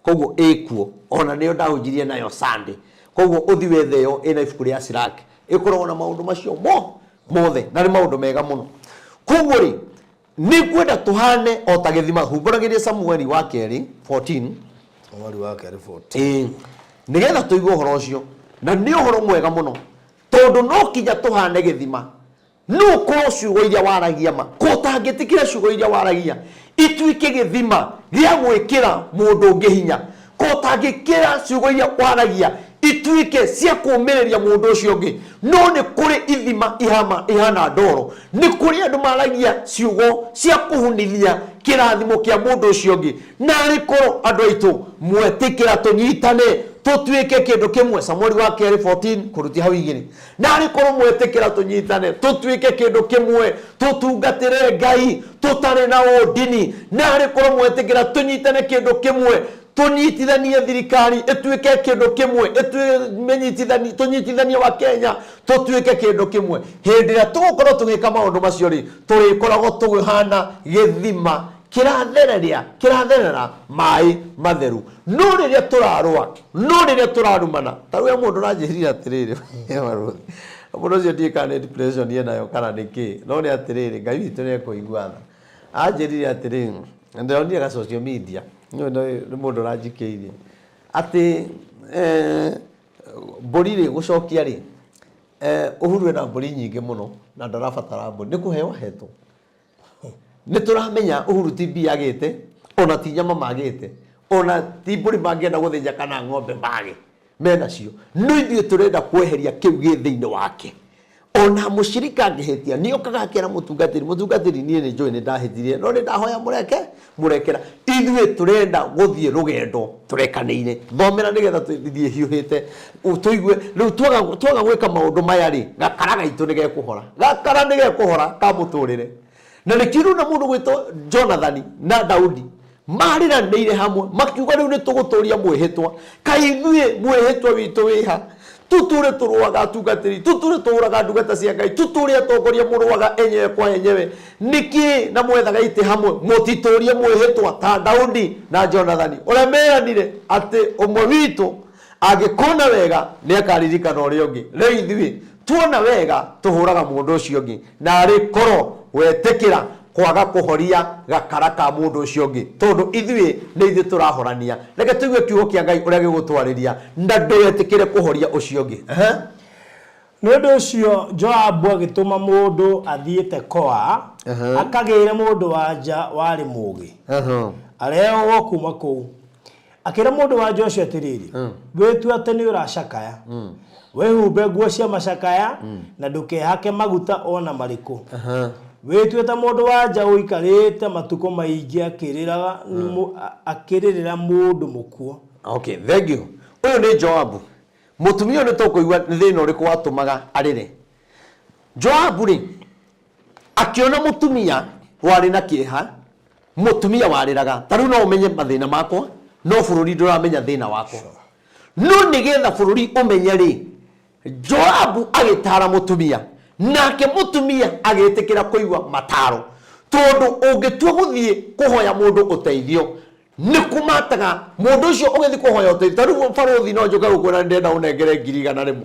Koguo ĩkuo, ona nĩyo ndahunjirie nayo Sunday. Koguo ũthi wethe ĩyo ĩna ibuku rĩa Siraki, ĩkoragwo na maũndũ macio mo mothe, na nĩ maũndũ mega mũno. Koguo rĩ, nĩ ngwenda tũhane o ta gĩthima. Humbũragĩria Samueli wa kerĩ 14. Samueli wa kerĩ 14. Ĩĩ, nĩgetha tũigue ũhoro ũcio, na nĩ ũhoro mwega mũno, tondũ no kinya tũhane gĩthima. No ũkorwo ciugo iria waragia ma, ko ũtangĩtĩkĩra ciugo iria waragia ituĩke gĩthima gĩa gwĩkĩra mũndũ ũngĩ hinya, ko ũtangĩkĩra ciugo iria waragia ituĩke cia kũũmĩrĩria mũndũ ũcio ũngĩ. No nĩ kũrĩ ithima ihama, ihana ndoro, nĩ kũrĩ andũ maragia ciugo cia kũhunithia kĩrathimo kĩa mũndũ ũcio ũngĩ. Narĩ korwo andũ aitũ mwetĩkĩra tũnyitane tũtuĩke kĩndũ kĩmwe. Samueli wa kerĩ 14 kũrutia hau igĩrĩ. Narĩ korwo mwetĩkĩra tũnyitane tũtuĩke kĩndũ kĩmwe, tũtungatĩre Ngai tũtarĩ na ũndini. Narĩ korwo mwetĩkĩra tũnyitane kĩndũ kĩmwe, tũnyitithanie thirikari ĩtuĩke kĩndũ kĩmwe, tũnyitithanie wa Kenya tũtuĩke kĩndũ kĩmwe. Hĩndĩ ĩrĩa tũgũkorwo tũgĩka maũndũ macio rĩ, tũrĩkoragwo tũhana gĩthima kĩrathereria, kĩratherera maĩ matheru. No rĩrĩa tũrarũa, no rĩrĩa tũrarumana, ta rĩu he mũndũ ũranjĩrire atĩrĩrĩ, mũndũ ũcio ndiũĩ kana nĩ depression enayo kana nĩ kĩ, no nĩ atĩrĩrĩ, Ngai witũ nĩ ekũigua tha. Anjĩrire atĩrĩrĩ, ndĩronire ga social media, nĩ mũndũ ũranjikĩirie, atĩ mbũri rĩ, gũcokia rĩ, Uhuru ena mbũri nyingĩ mũno na ndarabatara mbũri, nĩ kũheo ahetwo. Nĩ tũramenya Uhuru ti mbia agĩte, ona ti nyama magĩte, ona ti mbũri mangĩenda gũthĩnja kana ng'ombe mage, menacio. No ithuĩ tũrenda kweheria kĩu gĩ thĩinĩ wake. Ona mũcirika angĩhĩtia, nĩ okaga akera mũtungatĩri, mũtungatĩri niĩ nĩ njũĩ nĩ ndahĩtirie, no nĩ ndahoya mũreke, mũrekera. Ithuĩ tũrenda gũthiĩ rũgendo tũrekanĩire. Thomera nĩgetha tũthiĩ hiũhĩte, tũigue. Rĩu twaga twaga gwĩka maũndũ maya rĩ, gakara gaitũ nĩ gekũhora. Gakara nĩ gekũhora ka mũtũrĩre. Na nĩkĩo rĩu na mũndũ gwĩtwo Jonathani na Daudi marĩranĩire hamwe makiuga rĩu nĩ tũgũtũria mwĩhĩtwa. Kaĩ ithuĩ mwĩhĩtwa witũ wĩha? Tũtũre tũrũaga atungatĩri, tũtũre tũũraga ndungata cia Ngai, tũtũre atongoria mũrũaga enyewe kwa enyewe. Nĩkĩ na mwethaga itĩ hamwe mũtitũrie mwĩhĩtwa ta Daudi na Jonathani ũrĩa meranire atĩ ũmwe witũ angĩkona wega nĩ akaririkana ũrĩa ũngĩ. Rĩu ithuĩ tuona wega tũhũraga mũndũ ũcio ũngĩ, na arĩ korwo wetĩkĩra kwaga kũhoria gakara ka mũndũ ũcio ũngĩ, tondũ ithuĩ nĩ ithuĩ tũrahorania. Reke tũigue kiugo kĩa Ngai ũrĩa gĩgũtwarĩria, na ndũgetĩkĩre kũhoria ũcio ũngĩ. Ehe. Nĩ ũndũ ũcio Joabu agĩtũma mũndũ athiĩ Tekoa akagĩĩre mũndũ-wa-nja warĩ mũũgĩ, arehwo kuuma kũu. Akĩra mũndũ-wa-nja ũcio atĩrĩrĩ, Wĩtue atĩ nĩũracakaya, wĩhumbe nguo cia macakaya, na ndũkehake maguta o na marĩkũ. Wĩtue ta mũndũ-wa-nja ũikarĩte matukũ maingĩ akĩrĩrĩra mũndũ mũkuũ. Okay, thank you. Ũyũ nĩ Joabu. Mũtumia ũyũ nĩ tũkũigua nĩ thĩna ũrĩkũ watũmaga arĩre. Joabu rĩ, akĩona mũtumia warĩ na kĩeha, mũtumia warĩraga. Ta rĩu no ũmenye mathĩna makwa, no bũrũri ndũramenya thĩna wakwa. No nĩgetha bũrũri ũmenye rĩ, Joabu agĩtaara mũtumia, nake mũtumia agĩtĩkĩra kũigua mataro. Tondũ ũngĩtua gũthiĩ kũhoya mũndũ ũteithio, Nĩ kũmataga mũndũ ũcio ũgĩthiĩ kũhoya ũteithio. Ta rĩu barũthi no njũke gũkwĩra nĩ ndĩrenda ũnengere 100,000.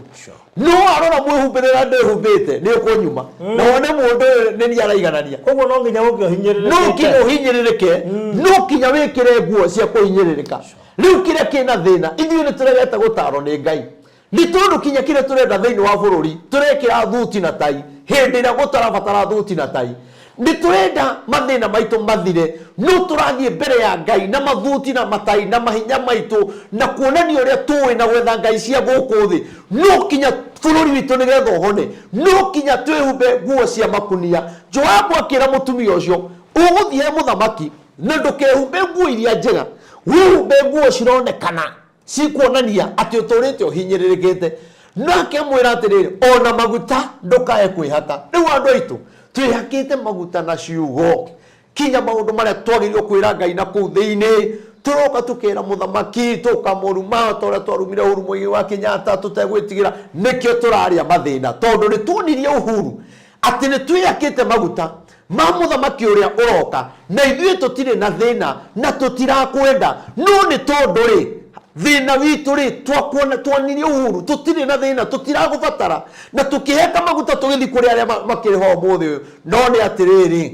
No warora mwĩhumbĩre ũrĩa ndĩhumbĩte nĩ ũkũnyuma. Na wone mũndũ ũyũ nĩ niĩ araiganania. Koguo no nginya ũke ũhinyĩrĩrĩkĩte. No nginya ũhinyĩrĩrĩke, no nginya wĩkĩre nguo cia kũhinyĩrĩrĩka. Rĩu kĩrĩa kĩna thĩna, ithuĩ nĩ tũregete gũtarwo nĩ Ngai. Nĩ tondũ kinya kĩrĩa tũrenda thĩinĩ wa bũrũri, tũrekĩra thuti na tai. Hĩndĩ ĩrĩa gũtarabatara thuti na tai. Nĩ tũrenda mathĩna maitũ mathire, no tũrathiĩ mbere ya Ngai na mathuti na matai na mahinya maitũ na kuonania ũrĩa tũĩ na gwetha ngai cia gũkũ thĩ. No kinya bũrũri witũ nĩgetha ũhone, no kinya twĩhumbe nguo cia makunia. Joabu akĩra mũtumia ũcio, Ũgũthiĩ he mũthamaki na ndũkehumbe nguo iria njega, wĩhumbe nguo cironekana cikuonania atĩ ũtũrĩte ũhinyĩrĩrĩkĩte. Nake amwĩra atĩrĩrĩ, ona maguta ndũkae kwĩhaka. Rĩu andũ aitũ twĩhakĩte maguta na ciugo, kinya maũndũ marĩa twagĩrĩirwo kwĩra Ngai na kũu thĩinĩ, tũroka tũkera mũthamaki, tũkamũruma ta ũrĩa twarumire Uhuru Muigai wa Kenyatta tũtegwĩtigĩra. Nĩkĩo tũrarĩa mathĩna, tondũ nĩ tuonirie Uhuru atĩ nĩ twĩhakĩte maguta ma mũthamaki ũrĩa ũroka, na ithuĩ tũtirĩ na thĩna na tũtirakwenda. No nĩ tondũ rĩ, thĩna witũ rĩ, twakuona twanirie Uhuru, tũtirĩ na thĩna, tũtiragũbatara, na tũkĩheka maguta tũgĩthiĩ kũrĩ arĩa makĩrĩ ho ũmũthĩ ũyũ. No nĩ atĩrĩrĩ,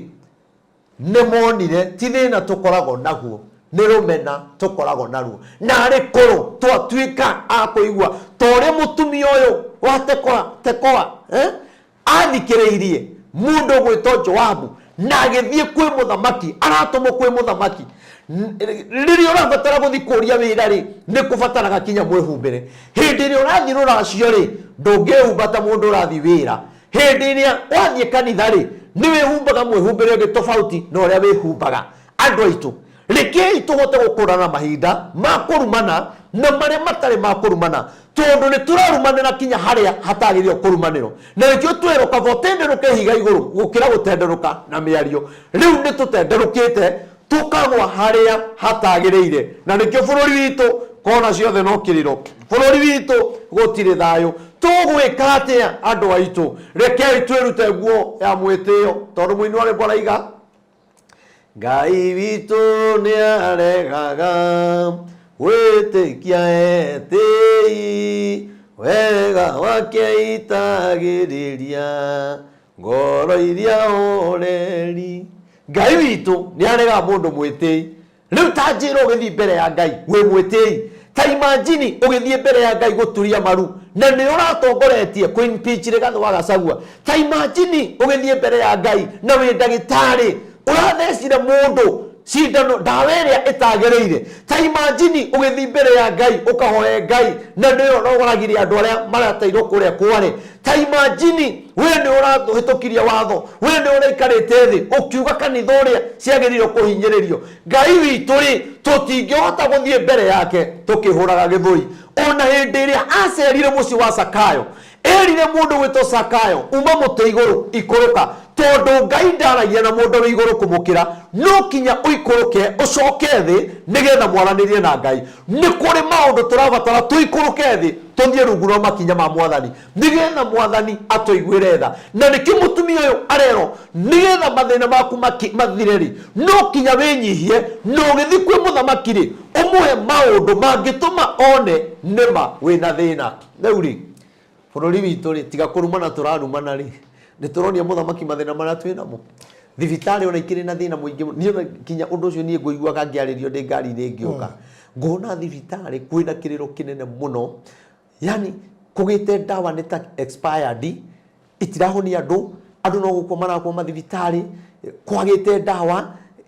nĩ monire ti thĩna tũkoragwo naguo, nĩ rũmena tũkoragwo naruo. Na arĩ korwo twatuĩka a kũigua ta ũrĩa mũtumia ũyũ wa Tekoa, Tekoa, eh? Athikĩrĩirie mũndũ ũgwĩtwo Joabu na agĩthiĩ kwĩ mũthamaki, aratũmwo kwĩ mũthamaki. Rĩrĩa ũrabatara gũthiĩ kũria wĩra rĩ, nĩ kũbataraga kinya mwĩhumbĩre. Hĩndĩ ĩrĩa ũrathiĩ rũracio rĩ, ndũngĩhumba ta mũndũ ũrathiĩ wĩra. Hĩndĩ ĩrĩa wathiĩ kanitha rĩ, nĩ wĩhumbaga mwĩhumbĩre ũngĩ tofauti na ũrĩa wĩhumbaga. Andũ aitũ, rekei tũhote gũkũrana mahinda ma kũrumana na marĩa matarĩ ma kũrumana, tondũ nĩ tũrarumanĩra kinya harĩa hatagĩrĩirwo kũrumanĩrwo. Na nĩkĩo twerwo kaba ũtenderũke ihiga igũrũ gũkĩra gũtenderũka na mĩario. Rĩu nĩ tũtenderũkĩte tũkagwa harĩa hatagĩrĩire, na nĩkĩo bũrũri witũ kona ciothe no kĩrĩro, bũrũri witũ gũtirĩ thayũ. Tũgwĩka atĩa andũ aitũ? Rekei twĩrute nguo ya mwĩtĩo, tondũ mũini wa rwĩmbo araiga Ngai witũ nĩ aregaga gwĩtĩkia etĩi, wega wake aitagĩrĩria ngoro iria horeri. Ngai witũ nĩ aregaga mũndũ mwĩtĩi. Rĩu ta njĩra ũgĩthiĩ mbere ya Ngai wĩ mwĩtĩi, ta imagine ũgĩthiĩ mbere ya Ngai gũturia maru na nĩ ũratongoretie kũ impeach Rigathĩ wa Gachagua. Ta imagine ũgĩthiĩ mbere ya Ngai na wĩ ndagĩtarĩ ũrathecire mũndũ cindano ndawa ĩrĩa ĩtagĩrĩire. Ta imagine ũgĩthiĩ mbere ya Ngai ũkahoe Ngai na nĩwe ũragire andũ arĩa marateirwo kũrĩa Kware. Ta imagine we nĩ ũrahĩtũkirie watho, we nĩ ũraikarĩte thĩ ũkiuga kanitha ũrĩa ciagĩrĩirwo kũhinyĩrĩrio. Ngai witũ rĩ, tũtingĩhota gũthiĩ mbere yake tũkĩhũraga gĩthũri. Ona hĩndĩ ĩrĩa acerire mũciĩ wa Zakayo, erire mũndũ gwĩtwo Zakayo, uma mũtĩ igũrũ, ikũrũka, tondũ Ngai ndaragia na mũndũ wĩ igũrũ kũmũkĩra, no kinya ũikũrũke ũcoke thĩ nĩgetha mwaranĩrie na Ngai. Nĩ kũrĩ maũndũ tũrabatara tũikũrũke thĩ tũthiĩ rungu rwa makinya ma Mwathani nĩgetha Mwathani atũiguĩre tha. Na nĩkĩo mũtumia ũyũ arerwo nĩgetha mathĩna maku mathire rĩ, no kinya wĩnyihie na ũgĩthiĩ kwĩ mũthamaki rĩ, ũmũhe maũndũ mangĩtũma one nĩma wĩna thĩna. Rĩu rĩ, bũrũri witũ rĩ, tiga kũrumana tũrarumana rĩ, nĩ tũronia mũthamaki mathĩna marĩa twĩ namo. Thibitarĩ ona ikĩrĩ na thĩna mũingĩ mũno. Niĩ ona kinya ũndũ ũcio niĩ ngũiguaga ngĩarĩrio ndĩ ngari-inĩ ngĩũka, ngona thibitarĩ kwĩna kĩrĩro kĩnene mũno, yani kũgĩte ndawa nĩ ta expired, itirahonia andũ, andũ no gũkua marakua mathibitarĩ, kwagĩte ndawa,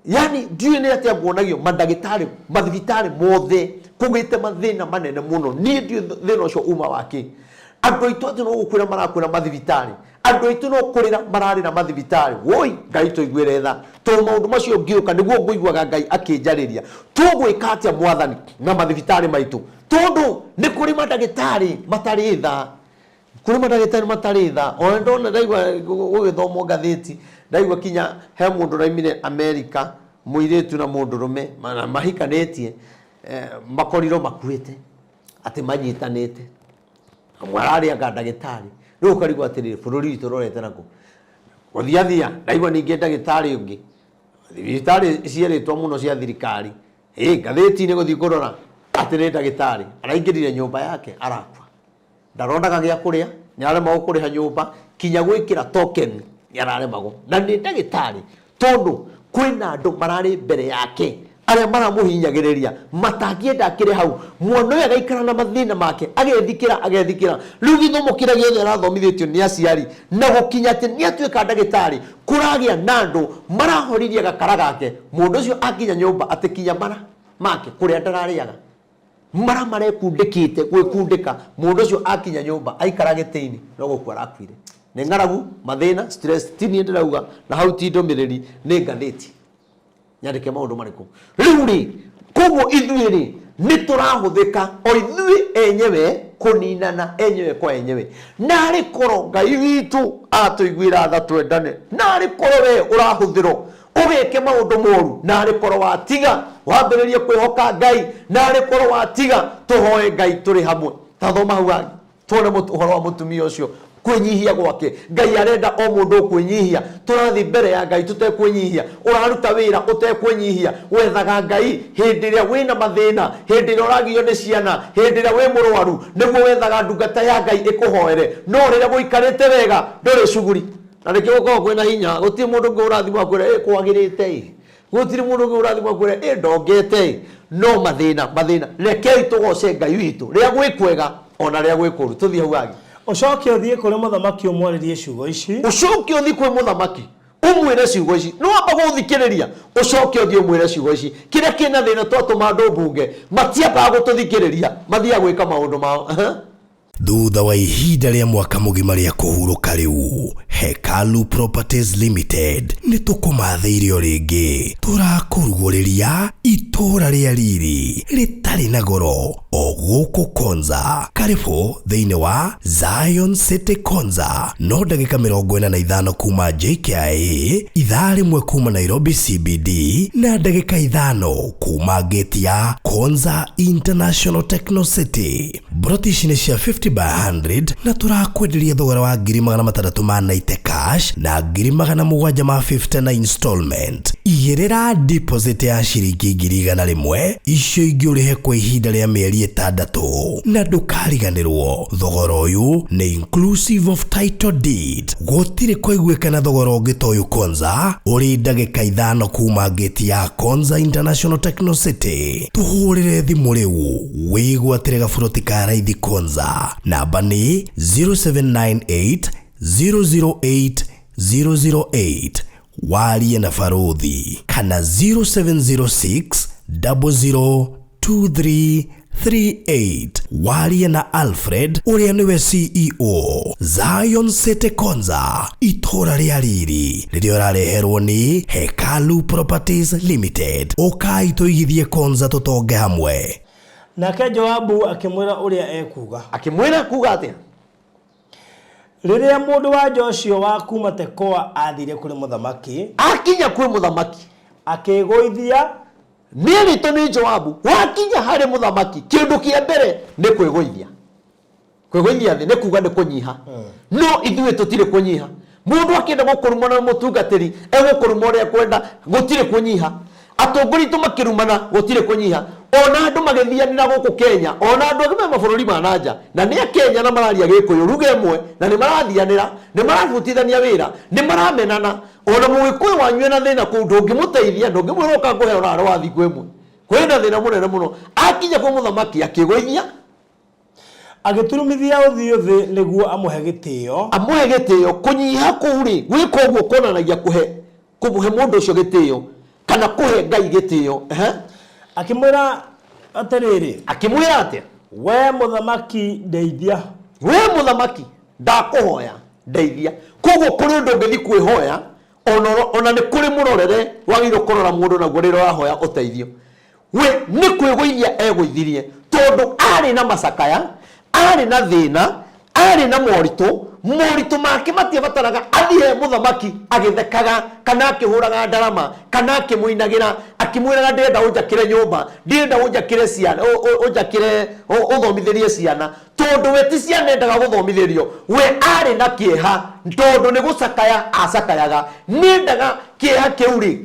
yani ndiũĩ nĩ atĩa nguonagio mandagĩtarĩ mathibitarĩ mothe kũgĩte mathĩna manene mũno. Niĩ ndiũĩ thĩna ũcio uma wakĩ. Andũ aitũ atĩ no gũkuĩra marakuĩra mathibitarĩ, andũ aitũ no kũrĩra mararĩra mathibitarĩ. Woi Ngai tũiguĩre tha, tondũ maũndũ macio ngĩũka nĩguo ngũiguaga Ngai akĩnjarĩria. Tũgwĩka atĩa Mwathani na mathibitarĩ maitũ, tondũ nĩ kũrĩ mandagĩtarĩ matarĩ tha, kũrĩ mandagĩtarĩ matarĩ tha. Ona ndona ndaigua gũgĩthomwo ngathĩti, ndaigua kinya he mũndũ ũraimire Amerika, mũirĩtu na mũndũrũme mahikanĩtie, makorirwo makuĩte atĩ manyitanĩte, amwe ararĩ anga ndagĩtarĩ. Rĩu ũkarigwo atĩrĩrĩ, bũrũri witũ ũrorete nakũ? Gũthiathia ndaigua ningĩ ndagĩtarĩ ũngĩ, thibitarĩ cierĩtwo mũno cia thirikari, ĩ ngathĩti-inĩ gũthiĩ kũrora atĩ nĩ ndagĩtarĩ araingĩrire nyũmba yake arakua, ndaronaga gĩa kũrĩa, nĩ araremagwo kũrĩha nyũmba, kinya gwĩkĩra token nĩ araremagwo, na nĩ ndagĩtarĩ, tondũ kwĩna andũ mararĩ mbere yake. Arĩa maramũhinyagĩrĩria matangĩenda akĩrĩ hau. Mwana ũyũ agaikara na mathĩna make, agethikĩra, agethikĩra. Rĩu gĩthomo kĩrĩa gĩothe arathomithĩtio nĩ aciari na gũkinya atĩ nĩ atuĩka ndagĩtarĩ, kũragĩa na andũ marahoririe gakara gake. Mũndũ ũcio akinya nyũmba atĩ kinya mara make kũrĩa ndararĩaga. Mara marekundĩkĩte gwĩkundĩka. Mũndũ ũcio akinya nyũmba aikara gĩtĩ-inĩ no gũkua arakuire. Nĩ ng'aragu, mathĩna, stress, ti niĩ ndĩrauga na hau ti ndũmĩrĩri, nĩ ngathĩti. Nyandĩke maũndũ marĩkũ? Rĩu rĩ, koguo ithuĩ rĩ, nĩ tũrahũthĩka o ithuĩ enyewe kũninana enyewe kwa enyewe. Narĩ korwo Ngai witũ atũiguĩra tha twendane, narĩ korwo we ũrahũthĩrwo ũgeke maũndũ moru, narĩ korwo watiga wambĩrĩrie kwĩhoka Ngai, narĩ korwo watiga tũhoe Ngai tũrĩ hamwe. Ta thoma hau hangĩ tuone ũhoro wa mũtumia ũcio kwĩnyihia gwake. Ngai arenda o mũndũ ũkwĩnyihia. Tũrathiĩ mbere ya Ngai tũtekwĩnyihia, ũraruta wĩra ũtekwĩnyihia, wethaga Ngai hĩndĩ ĩrĩa wĩna mathĩna, hĩndĩ ĩrĩa ũragio nĩ ciana, hĩndĩ ĩrĩa wĩ mũrwaru, nĩguo wethaga ndungata ya Ngai ĩkũhoere. No rĩrĩa gũikarĩte wega ndũrĩ cuguri. Na nĩkĩo gũkoragwo kwĩna hinya, gũtirĩ mũndũ ũngĩ ũrathimwo akwĩre ĩ kwagĩrĩte ĩ, gũtirĩ mũndũ ũngĩ ũrathimwo akwĩre ĩ ndongete ĩ, no mathĩna mathĩna. Rekei tũgoce Ngai witũ rĩrĩa gwĩ kwega ona rĩrĩa gwĩ kũru. Tũthiĩ hau hangĩ. Ũcoke ũthiĩ kũrĩ mũthamaki ũmwarĩrie ciugo ici. Ũcoke ũthiĩ kwĩ mũthamaki ũmwĩre ciugo ici. Nĩ wamba gũthikĩrĩria, ũcoke ũthiĩ ũmwĩre ciugo ici. Kĩrĩa kĩna thĩna twatũma andũ mbunge, matiambaga gũtũthikĩrĩria, mathiaga gwĩka maũndũ mao. Thutha wa ihinda rĩa mwaka mũgima rĩa kũhurũka rĩu, Hekalu Properties Limited nĩ tũkũmathĩire o rĩngĩ. Tũrakũrugũrĩria itũũra rĩa riri rĩtarĩ na goro o gũkũ Konza. Karĩbũ thĩinĩ wa Zion City Konza, no ndagĩka 45 kuma JKIA, ithaa rĩmwe kuma Nairobi CBD na ndagĩka 5 kuma gate ya Konza International Techno City. Mburoti ici nĩ cia 50 by 100 na tũrakwenderia thogora wa ngiri magana matandatũ ma 90 cash na ngiri magana mũgwanja ma 50 na installment. Igĩrĩra deposit ya ciringi ngiri igana rĩmwe, icio ingĩ ũrĩhe kwa ihinda rĩa mĩeri 6 na ndũkariganĩrwo thogora ũyũ nĩ inclusive of title deed. Gũtirĩ kũiguĩkana thogora ũngĩ ta ũyũ Konza, ũrĩ ndagĩka 5 kuma gate ya Konza International Techno City. Tũhũrĩre thimũ rĩu wĩgwatĩre gaburoti ka raithi Konza. Namba nĩ 0798 008 008, warie na barũthi, kana 0706 002338, warie na Alfred ũrĩa nĩwe CEO. Zion City Konza, itũũra rĩa riri rĩrĩa ũrareherwo nĩ Hekalu Properties Limited. Ũkai tũigithie Konza tũtonge hamwe. Nake Joabu akĩmwĩra ũrĩa ekuga. Akĩmwĩra kuga atĩa? Rĩrĩa mũndũ wa nja ũcio wa kuma Tekoa athire kũrĩ mũthamaki, akinya kwĩ mũthamaki, akĩĩgũithia. Nĩerĩtwo nĩ Joabu, wakinya harĩ mũthamaki, kĩndũ kĩa mbere nĩ kwĩgũithia. Kwĩgũithia thĩ nĩ kuga nĩ kũnyiha. No ithuĩ tũtirĩ kũnyiha. Mũndũ akĩenda gũkũruma na mũtungatĩri, egũkũruma ũrĩa ekwenda, gũtirĩ kũnyiha. Atongoria aitũ makĩrumana, gũtirĩ kũnyiha. Ona andũ magĩthianĩra gũkũ Kenya, ona andũ angĩ me mabũrũri ma na nja, na nĩ a Kenya na mararia Gĩkũyũ, ruga ĩmwe, na nĩ marathianĩra, nĩ marabutithania wĩra, nĩ maramenana. Ona Mũgĩkũyũ wanyu ena thĩna kũu, ndũngĩmũteithia, ndũngĩmwĩra ũka ngũhe ũraro wa thikũ ĩmwe. Kwĩna thĩna mũnene mũno. Akinya kwĩ mũthamaki, akĩgũithia. Agĩturumithia ũthiũ thĩ nĩguo amũhe gĩtĩo. Amũhe gĩtĩo. Kũnyiha kũu rĩ, gwĩka ũguo kuonanagia kũhe, kũhe mũndũ ũcio gĩtĩo, kana kũhe Ngai gĩtĩo. Ehe. Akĩmwĩra atĩrĩrĩ. Akĩmwĩra atĩa? We mũthamaki ndeithia. We mũthamaki ndakũhoya ndeithia. Koguo kũrĩ ũndũ ũngĩthiĩ kwĩhoya, ona nĩ kũrĩ mũrorere wagĩrĩirwo kũrora mũndũ naguo rĩrĩa ũrahoya ũteithio. We nĩ kwĩgũithia egũithirie, tondũ arĩ na macakaya, arĩ na thĩna, arĩ na moritũ, moritũ make matiabataraga athiĩ he mũthamaki agĩthekaga kana akĩhũraga ndarama kana akĩmũinagĩra akĩmwĩraga ndĩrenda ũnjakĩre nyũmba, ndĩrenda ũnjakĩre ciana, ũnjakĩre, ũthomithĩrie ciana, tondũ we ti ciana endaga gũthomithĩrio, we arĩ na kĩeha tondũ nĩ gũcakaya acakayaga, nĩendaga kĩeha kĩu rĩ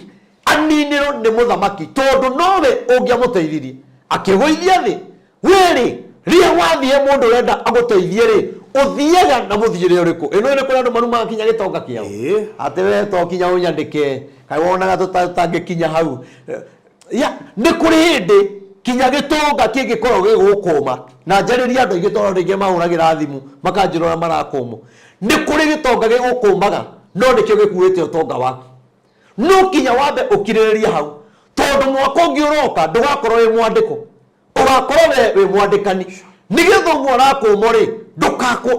aninĩrwo nĩ mũthamaki tondũ nowe ũngĩamũteithirie. Akĩgũithia thĩ. We rĩ, rĩrĩa wathiĩ mũndũ ũrenda agũteithie rĩ, ũthiaga na mũthiĩre ũrĩkũ? Ĩno nĩ kũrĩ andũ marumaga kinya gĩtonga kĩao. Atĩ we to kinya ũnyandĩke, kaĩ wonaga tũtangĩkinya hau. Ya nĩ kũrĩ hĩndĩ kinya gĩtonga kĩngĩkorwo gĩgũkũma na njarĩria andũ aingĩ tondũ rĩngĩ mahũragĩra thimũ makanjĩra ũrĩa marakũmwo. Nĩ kũrĩ gĩtonga gĩgũkũmaga no nĩkĩo gĩkuĩte ũtonga waku. No kinya wambe ũkirĩrĩrie hau tondũ mwaka ũngĩ ũroka ndũgakorwo wĩ mwandĩko, ũgakorwo we wĩ mwandĩkani. Nĩgetha ũguo ũrakũmwo rĩ,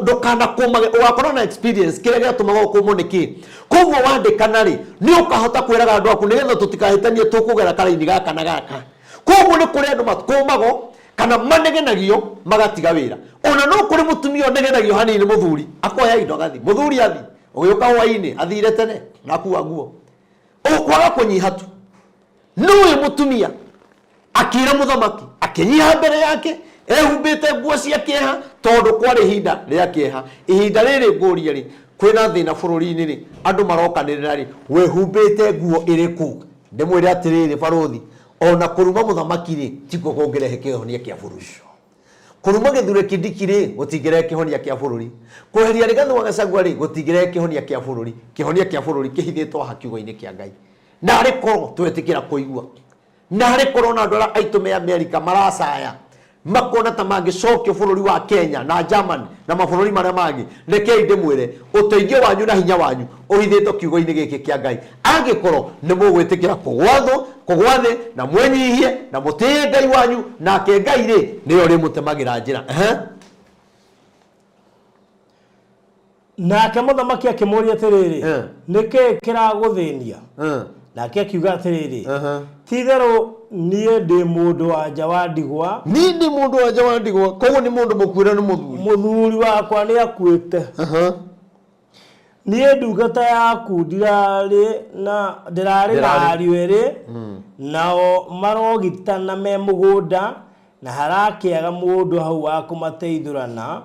ndũkanakũmage, ũgakorwo na experience kĩrĩa gĩatũmaga ũkũmwo nĩ kĩĩ. Koguo wandĩkana rĩ, nĩ ũkahota kwĩraga andũ aku nĩgetha tũtikahĩtanie tũkũgera karaini gaka na gaka. Koguo nĩ kũrĩ andũ makũmagwo kana manegenagio magatiga wĩra. Ona no kũrĩ mũtumia ũnegenagio hanini nĩ mũthuri, akoya indo agathiĩ. Mũthuri athiĩ, ũgĩũka hwainĩ, athire tene na akua nguo. Ũkwaga kũnyiha tu. No ũyũ mũtumia akĩra mũthamaki, akĩnyiha mbere yake ehumbĩte nguo cia kĩeha tondũ kwarĩ ihinda rĩa kĩeha. Ihinda rĩrĩ ngũrie rĩ, kwĩna thĩna bũrũri-inĩ rĩ, andũ marokanĩrĩra rĩ, wĩhumbĩte nguo ĩrĩkũ? Ndĩmwĩre atĩrĩrĩ barũthi, ona kũruma mũthamaki rĩ, tikuo kũngĩrehe kĩhonia kĩa bũrũri. Kũruma Gĩthure Kindiki rĩ, gũtingĩrehe kĩhonia kĩa bũrũri. Kweheria Rigathĩ wa Gachagua rĩ, gũtingĩrehe kĩhonia kĩa bũrũri. Kĩhonia kĩa bũrũri kĩhithĩtwo haha kiugo-inĩ kĩa Ngai. Narĩ korwo twetĩkĩra kũigua, narĩ korwo na andũ arĩa aitũ me Amerika maracaya makona ta mangĩcokio bũrũri wa Kenya na Germany na mabũrũri marĩa mangĩ, rekei ndĩmwĩre, ũteithio wanyu na hinya wanyu ũhithĩtwo kiugo-inĩ gĩkĩ kĩa Ngai. Angĩkorwo nĩ mũgwĩtĩkĩra kũgwa thũ, kũgwa thĩ na mwĩnyihie na mũtĩĩe Ngai wanyu, nake Ngai rĩ, nĩwe ũrĩmũtemagĩra njĩra. Ehe. Nake mũthamaki akĩmũũria atĩrĩrĩ, Nĩ kĩĩ kĩragũthĩnia? Nake akiuga atĩrĩrĩ, Ti-itherũ niĩ ndĩ mũndũ-wa-nja wa ndigwa. Niĩ ndĩ mũndũ-wa-nja wa ndigwa, kwoguo nĩ mũndũ mũkuĩre nĩ mũthuri. Mũthuri wakwa nĩakuĩte. Niĩ ndungata yaku ndirarĩ na ndĩrarĩ na ariũ erĩ, nao marogitana me mũgũnda, na harakĩaga mũndũ hau wa kũmateithũrana,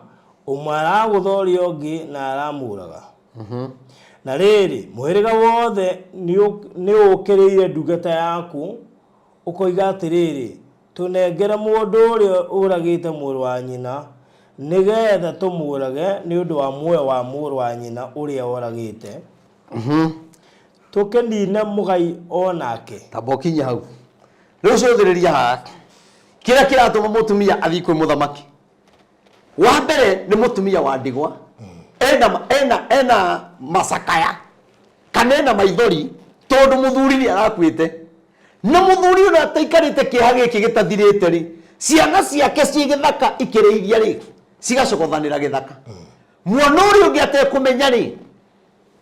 Ũmwe aragũtha ũrĩa ũngĩ na aramũũraga. Na rĩrĩ, mũhĩrĩga wothe nĩũũkĩrĩire ndungata yaku, ũkoiga atĩrĩrĩ, 'Tũnengere mũndũ ũrĩa ũragĩte mũrũ wa nyina, nĩgeetha tũmũũrage nĩ ũndũ wa muoyo wa mũrũ wa nyina ũrĩa oragĩte, tũkĩniine mũgai o nake. Tamba ũkinye hau. Rĩu cũthĩrĩria haha. Kĩrĩa kĩratũma mũtumia athiĩ kwĩ mũthamaki. Wa mbere nĩ mũtumia wa ndigwa ena, ena, ena macakaya kana ena maithori tondũ mũthuri nĩ arakuĩte na mũthuri ũrĩa ataikarĩte kĩeha gĩkĩ gĩtathirĩte rĩ, ciana ciake ciĩ gĩthaka ikĩrĩithia rĩ, cigacogothanĩra gĩthaka. Mwana ũrĩa ũngĩ atekũmenya rĩ,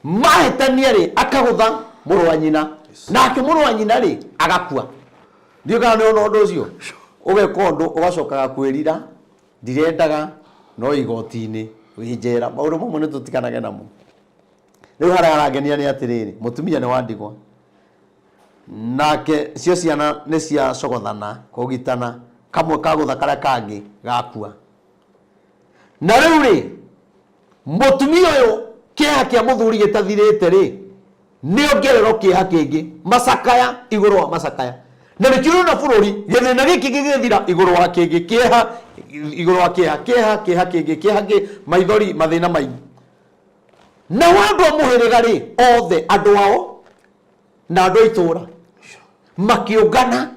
mahĩtania rĩ, akagũtha mũrũ wa nyina, nake mũrũ wa nyina rĩ agakua. Ndiũĩ kana nĩ ũrona ũndũ ũcio. Ũgeka ũndũ ũgacokaga kwĩrira, ndirendaga no igoti-inĩ wĩ njera. Maũndũ mamwe nĩ tũtiganage namo. Rĩu harĩa harangenia nĩ atĩrĩrĩ, mũtumia nĩ wa ndigwa, nake cio ciana nĩ ciacogothana kũgitana, kamwe kagũtha karĩa kangĩ gakua. Na rĩu rĩ, mũtumia ũyũ kĩeha kĩa mũthuri gĩtathirĩte rĩ, nĩ ongererwo kĩeha kĩngĩ, macakaya igũrũ wa macakaya. Na nĩkĩo ũrona bũrũri gĩthĩna gĩkĩ gĩgĩthira igũrũ wa kĩngĩ, kĩeha igũrũ wa kĩeha, kĩeha, kĩeha kĩngĩ, kĩeha kĩngĩ, maithori, mathĩna maingĩ. Nao andũ a mũhĩrĩga rĩ, othe andũ ao na andũ a itũũra makĩũngana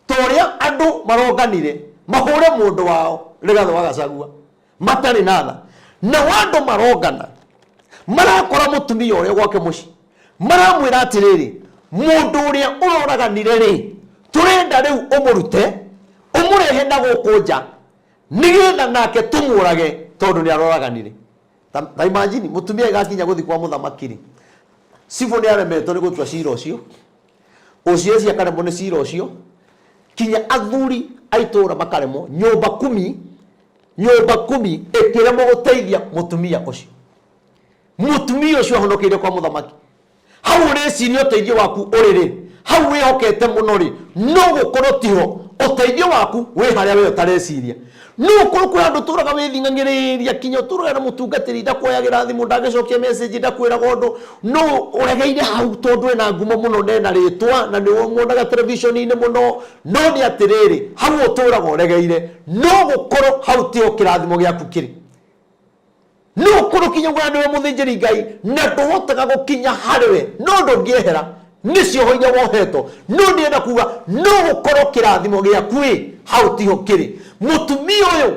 ta ũrĩa andũ maronganire mahũre mũndũ wao Rigathĩ wa Gachagua matarĩ na tha. Nao andũ marongana marakora mũtumia ũrĩa gwake mũciĩ, maramwĩra atĩrĩrĩ, mũndũ ũrĩa ũroraganire rĩ, tũrenda rĩu ũmũrute ũmũrehe na gũkũ nja nĩgetha nake tũmũrage tondũ nĩ aroraganire. Ta imagine mũtumia ĩgakinya gũthiĩ kwa mũthamaki rĩ, cibũ nĩ aremetwo nĩ gũtua cira ũcio, OCS akaremwo nĩ cira ũcio, kinya athuri a itũũra makaremwo, nyũmba kumi, nyũmba kumi ĩkĩremwo gũteithia mũtumia ũcio. Mũtumia ũcio ahonokeire kwa mũthamaki. Hau ũreciria ũteithio waku ũrĩ rĩ, hau wĩhokete mũno rĩ, no gũkorwo tiho. Ũteithio waku wĩ harĩa we ũtareciria. No ũkorwo kwĩ handũ ũtũraga wĩthing'ang'ĩrĩria kinya ũtũraga na mũtungatĩri ndakuoyagĩra thimũ, ndangĩcokia message, ndakwĩraga ũndũ, no ũregeire hau tondũ ena ngumo mũno na ena rĩtwa na nĩ ũmuonaga television-inĩ mũno, no nĩ atĩrĩrĩ, hau ũtũraga ũregeire, no gũkorwo hau tiho kĩrathimo gĩaku kĩrĩ. No ũkorwo kinya ugaga nĩwe mũthĩnjĩri Ngai na ndũhotaga gũkinya harĩ we, no ndũngĩehera. Nĩ cioho iria wohetwo. No ndĩrenda kuga no gũkorwo kĩrathimo gĩaku ĩ hau tiho kĩrĩ. Mũtumia ũyũ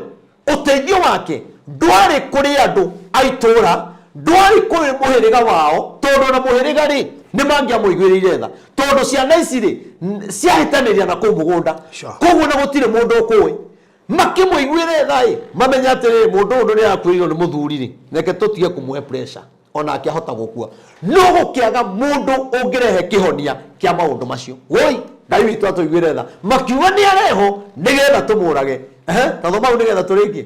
ũteithio wake ndwarĩ kũrĩ andũ a itũũra, ndwarĩ kũrĩ mũhĩrĩga wao, tondũ ona mũhĩrĩga rĩ nĩ mangĩamũiguĩrĩire tha, tondũ ciana ici rĩ ciahĩtanĩria na kũu mũgũnda. Koguo na gũtirĩ mũndũ ũkũĩ. Makĩmũiguĩre tha ĩ, mamenye atĩrĩrĩ, mũndũ ũyũ nĩ akuĩrĩirwo nĩ mũthuri rĩ, reke tũtige kũmũhe pressure, onake ahota gũkua. No gũkĩaga mũndũ ũngĩrehe kĩhonia kĩa maũndũ macio. Woi, Ngai witũ atũiguĩre tha. Makiuga nĩ arehwo nĩgetha tũmũrage. Ehe, ta thoma hau nĩgetha tũrĩkie.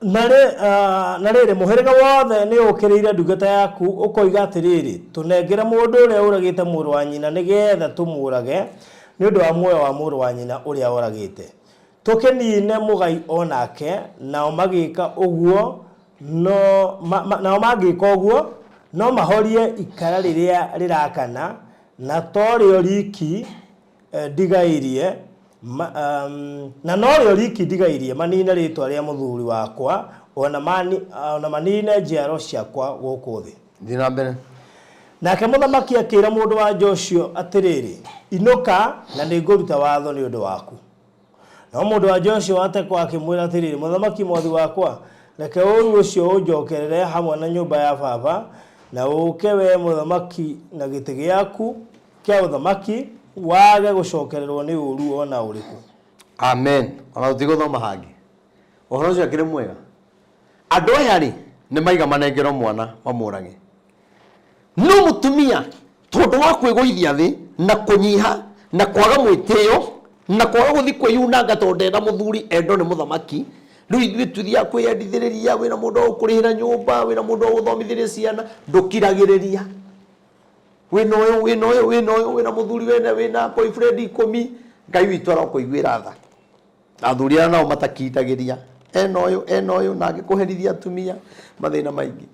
Na rĩrĩ, mũhĩrĩga wothe nĩũũkĩrĩire ndungata yaku, ũkoiga atĩrĩrĩ, 'Tũnengere mũndũ ũrĩa ũragĩte mũrũ wa nyina nĩgeetha tũmũũrage nĩ ũndũ wa muoyo wa mũrũ wa nyina ũrĩa oragĩte, tũkĩniine mũgai o nake. Nao magĩĩka ũguo, no, nao mangĩĩka ũguo, no mahorie ikara rĩrĩa rĩraakana, na to rĩo riiki ndigairie, na norĩo riki ndigairie manine rĩĩtwa rĩa mũthuri wakwa, o na manine njiaro ciakwa gũkũ thĩ. Thiĩ na mbere. Nake mũthamaki akĩĩra mũndũ-wa-nja ũcio atĩrĩrĩ, Inũka, na nĩngũruta watho nĩ ũndũ waku. No mũndũ-wa-nja ũcio wa Tekoa akĩmwĩra atĩrĩrĩ, Mũthamaki mwathi wakwa, reke ũũru ũcio ũnjookerere hamwe na nyũmba ya baba, na ũũke wee mũthamaki na gĩtĩ gĩaku kĩa ũthamaki, wage gũcokererwo nĩ ũũru o na ũrĩkũ. Amen. Ona tũtigũthoma hangĩ. Ũhoro ũcio akĩrĩ mwega. Andũ aya rĩ, nĩ maiga manengerwo mwana mamũrage. No mũtumia tondũ wa kwĩgũithia thĩ na kũnyiha na kwaga mwĩtĩo na kwaga gũthiĩ kwĩyunanga tondũ ndenda mũthuri endwo nĩ mũthamaki, rĩu ithuĩ tũthiaga kwĩyendithĩrĩria, wĩna mũndũ wa gũkũrĩhĩra nyũmba, wĩna mũndũ wa gũthomithĩria ciana, ndũkiragĩrĩria. Wĩna ũyũ, wĩna ũyũ, wĩna ũyũ, wĩna mũthuri, wĩna wĩna boyfriend ikũmi, Ngai witũ arokũiguĩra tha. Athuri arĩa nao matakindagĩria, ena ũyũ, ena ũyũ, na angĩkũherithia atumia, mathĩna maingĩ.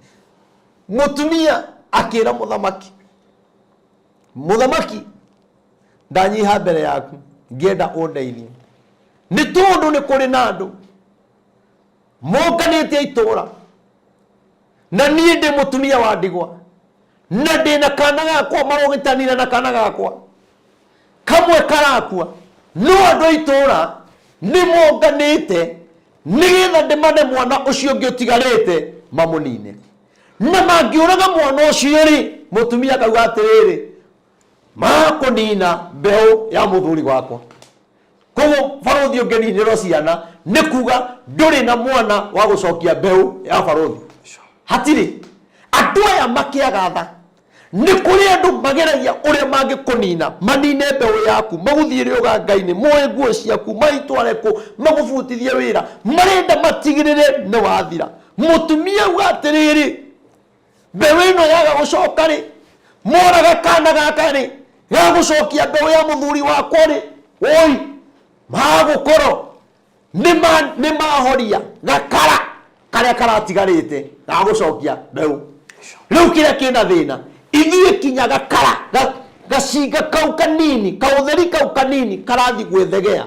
Mũtumia akĩra mũthamaki, mũthamaki, ndanyiha mbere yaku, ngĩenda ũndeithie. Nĩ tondũ nĩ kũrĩ na andũ monganĩte itũũra, na niĩ ndĩ mũtumia wa ndigwa, na ndĩ na kana gakwa, marogitanire na kana gakwa kamwe karakua, no andũ a itũũra nĩ monganĩte nĩgetha ndĩmane mwana ũcio ũngĩ ũtigarĩte mamũnine. Na mangĩũraga mwana ũcio rĩ, mũtumia akauga atĩrĩrĩ, makũnina mbeũ ya mũthuri wakwa. Koguo barũthi ũngĩninĩrwo ciana nĩ kuga ndũrĩ na mwana wa gũcokia mbeũ ya barũthi. Hatirĩ. Andũ aya makĩaga tha. Nĩ kũrĩ andũ mageragia ũrĩa mangĩkũnina, manine mbeũ yaku, magũthiĩre ũganga-inĩ, moe nguo ciaku, maitware kũ, magũbutithie wĩra, marenda matigĩrĩre nĩ wathira. Mũtumia auga atĩrĩrĩ, mbeũ ĩno yaga gũcoka rĩ, moraga kana gaka rĩ, gagũcokia mbeũ ya mũthuri wakwa rĩ, woi, magũkorwo nĩ mahoria gakara karĩa karatigarĩte gagũcokia mbeũ. Rĩu kĩrĩa kĩna thĩna, ithuĩ kinya gakara gacinga kau kanini, kaũtheri kau kanini karathi gwĩthegea,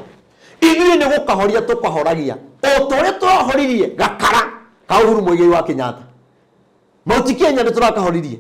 ithuĩ nĩ gũkahoria tũkahoragia o ta ũrĩa tũrahoririe gakara ka Uhuru Muigai wa Kenyatta. Mount Kenya nĩ tũrakahoririe,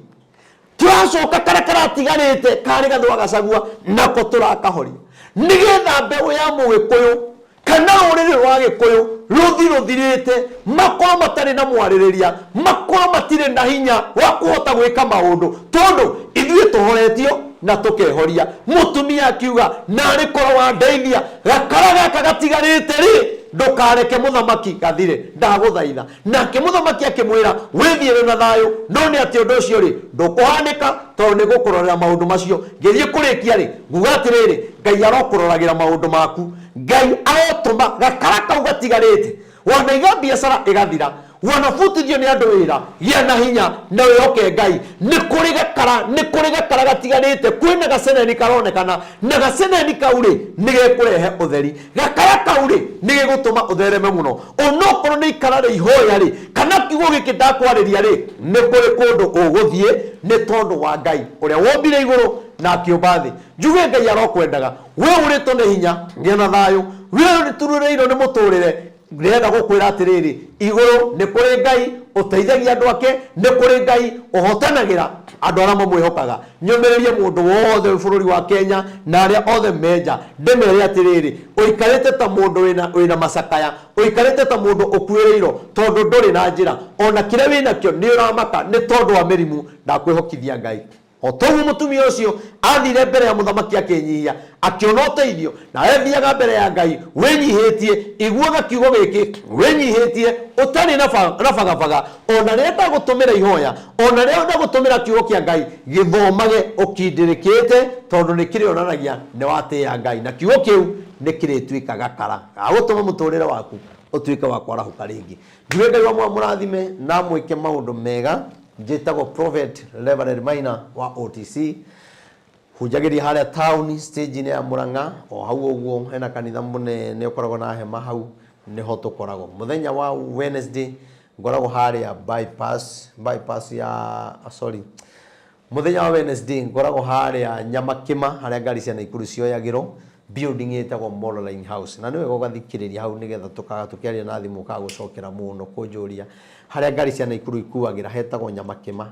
tũracoka karĩa karatigarĩte karĩ Gathua Gachagua nako tũrakahoria, nĩgetha mbeũ ya Mũgĩkũyũ kana rũrĩrĩ rwa Gĩkũyũ rũthi rũthirĩte, makorwo matarĩ na mwarĩrĩria, makorwo matirĩ na hinya wa kũhota gwĩka maũndũ, tondũ ithuĩ tũhoretio na tũkehoria. Mũtumia akiuga, narĩ korwo wandeithia gakara gaka gatigarĩte rĩ, ndũkareke mũthamaki gathire, ndagũthaitha. Nake mũthamaki akĩmwĩra, wĩthiĩre na thayũ, no nĩ atĩ ũndũ ũcio rĩ, ndũkũhanĩka, tondũ nĩ ngũkũrorera maũndũ macio. Ngĩthiĩ kũrĩkia rĩ, nguga atĩrĩrĩ, Ngai arokũroragĩra maũndũ maku. Ngai arotũma gakara kau gatigarĩte, wanaiga biacara ĩgathira, wanabutithio nĩ andũ wĩra, gĩa na hinya na wĩhoke Ngai. Nĩ kũrĩ gakara, nĩ kũrĩ gakara gatigarĩte, kwĩna gaceneni karonekana, na gaceneni kau rĩ, nĩ gekũrehe ũtheri. Gakara kau rĩ, nĩ gegũtũma ũthereme mũno. Onokorwo nĩ ikara rĩa ihoya rĩ, kana kiugo gĩkĩ ndakwarĩria rĩ, nĩ kũrĩ kũndũ ũgũthiĩ nĩ tondũ wa Ngai ũrĩa wombire igũrũ na akĩũmba thĩ. Njuge Ngai arokwendaga, we ũrĩtwo nĩ hinya, gĩa na thayũ, we ũturĩrĩirwo nĩ mũtũrĩre, Ndĩrenda gũkwĩra atĩrĩrĩ, igũrũ nĩ kũrĩ Ngai ũteithagia andũ ake, nĩ kũrĩ Ngai ũhotanagĩra andũ arĩa mamwĩhokaga. Nyũmĩrĩrie mũndũ wothe wĩ bũrũri wa Kenya na arĩa othe me nja, ndĩmere atĩrĩrĩ, ũikarĩte ta mũndũ wĩna macakaya, ũikarĩte ta mũndũ ũkuĩrĩirwo, tondũ ndũrĩ na njĩra, ona kĩrĩa wĩnakĩo nĩ ũramaka nĩ tondũ wa mĩrimũ. Ndakwĩhokithia Ngai. O ta ũguo mũtumia ũcio aathire mbere ya mũthamaki akĩĩnyihia, akĩona ũteithio, nawe thiaga mbere ya Ngai wĩnyihĩtie, iguaga kiugo gĩkĩ wĩnyihĩtie, ũtarĩ na bagabaga, o na rĩrĩa ndagũtũmĩra ihoya, o na rĩrĩa ndagũtũmĩra kiugo kĩa Ngai, gĩthomage ũkindĩrĩkĩte, tondũ nĩ kĩrĩonanagia nĩ watĩĩa Ngai, na kiugo kĩu nĩ kĩrĩtuĩka gakara ga gũtũma mũtũrĩre waku ũtuĩke wa kwarahũka rĩngĩ. Njuge Ngai wa mũrathime na amwĩke maũndũ mega. Njĩtagwo Prophet Reverend Maina wa OTC. Hunjagĩria harĩa town stage-inĩ ya Murang'a, o hau ũguo hena kanitha mũnene ũkoragwo na hema hau nĩho tũkoragwo. Mũthenya wa Wednesday ngoragwo harĩa bypass, bypass ya, sorry, Mũthenya wa Wednesday ngoragwo harĩa Nyamakĩma harĩa ngari cia Naikuru cioyagĩrwo, building ĩtagwo Mololine House. Na nĩ wega ũgathikĩrĩria hau nĩgetha tũkaga tũkĩaria na thimũ ũkaga gũcokera mũno kũnjũria. Harĩa ngari cia Naikuru ikuagĩra hetagwo Nyamakĩma.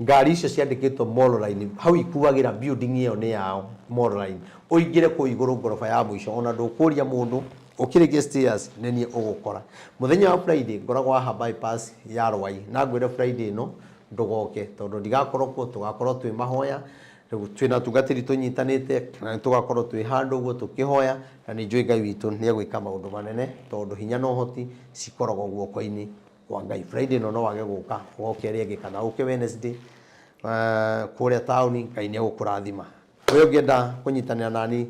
Ngari icio ciandĩkĩtwo Mololine, hau ikuagĩra building ĩyo nĩ yao Mololine. Ũingĩre kũu igũrũ ngoroba ya mũico ona ndũkũria mũndũ, ũkĩrĩkia stairs nĩ niĩ ũgũkora. Mũthenya wa Friday ngoragwo haha bypass ya Rwai. Na ngwĩre Friday ĩno ndũgoke tondũ ndigakorwo kuo, tũgakorwo twĩ mahoya, rĩu twĩna atungatĩri tũnyitanĩte na nĩ tũgakorwo twĩ handũ ũguo tũkĩhoya, na nĩ njũĩ Ngai witũ nĩ egwĩka maũndũ manene tondũ hinya na ũhoti cikoragwo guoko-inĩ kwa Ngai. Friday ĩno no wage gũka, ũgoka ĩrĩa ĩngĩ kana ũke Wednesday kũrĩa taũni, Ngai nĩ egũkũrathima. We ũngĩenda kũnyitanĩra nani,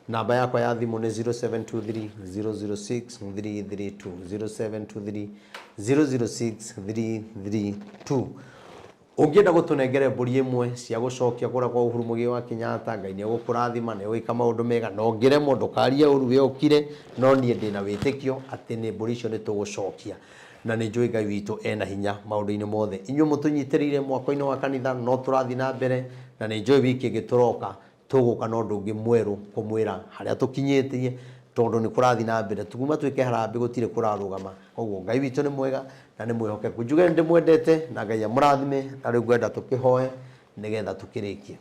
namba yakwa ya thimũ nĩ 0723 006 332, 0723 006 332. Ũngĩenda gũtũnengere mbũri ĩmwe cia gũcokia kũrĩa kwa Uhuru Muigai wa Kenyatta, Ngai nĩ egũkũrathima, nĩ egwĩka maũndũ mega, na ũngĩremwo ndũkarie ũru, we ũkire, no niĩ ndĩna wĩtĩkio atĩ nĩ mbũri icio nĩ tũgũcokia. Na nĩ njũĩ Ngai witũ ena hinya maũndũ-inĩ mothe. Inyuĩ mũtũnyitĩrĩire mwako-inĩ wa kanitha no tũrathiĩ na mbere, na nĩ njũĩ wiki ĩngĩ tũroka tũgũka na ũndũ ũngĩ mwerũ kũmwĩra harĩa tũkinyĩtie, tondũ nĩ kũrathiĩ na mbere. Kuma twĩke harambee gũtirĩ kũrarũgama. Koguo Ngai witũ nĩ mwega na nĩ mwĩhokeku. Njuge nĩ ndĩmwendete na Ngai amũrathime, na rĩu ngwenda tũkĩhoe nĩgetha tũkĩrĩkie.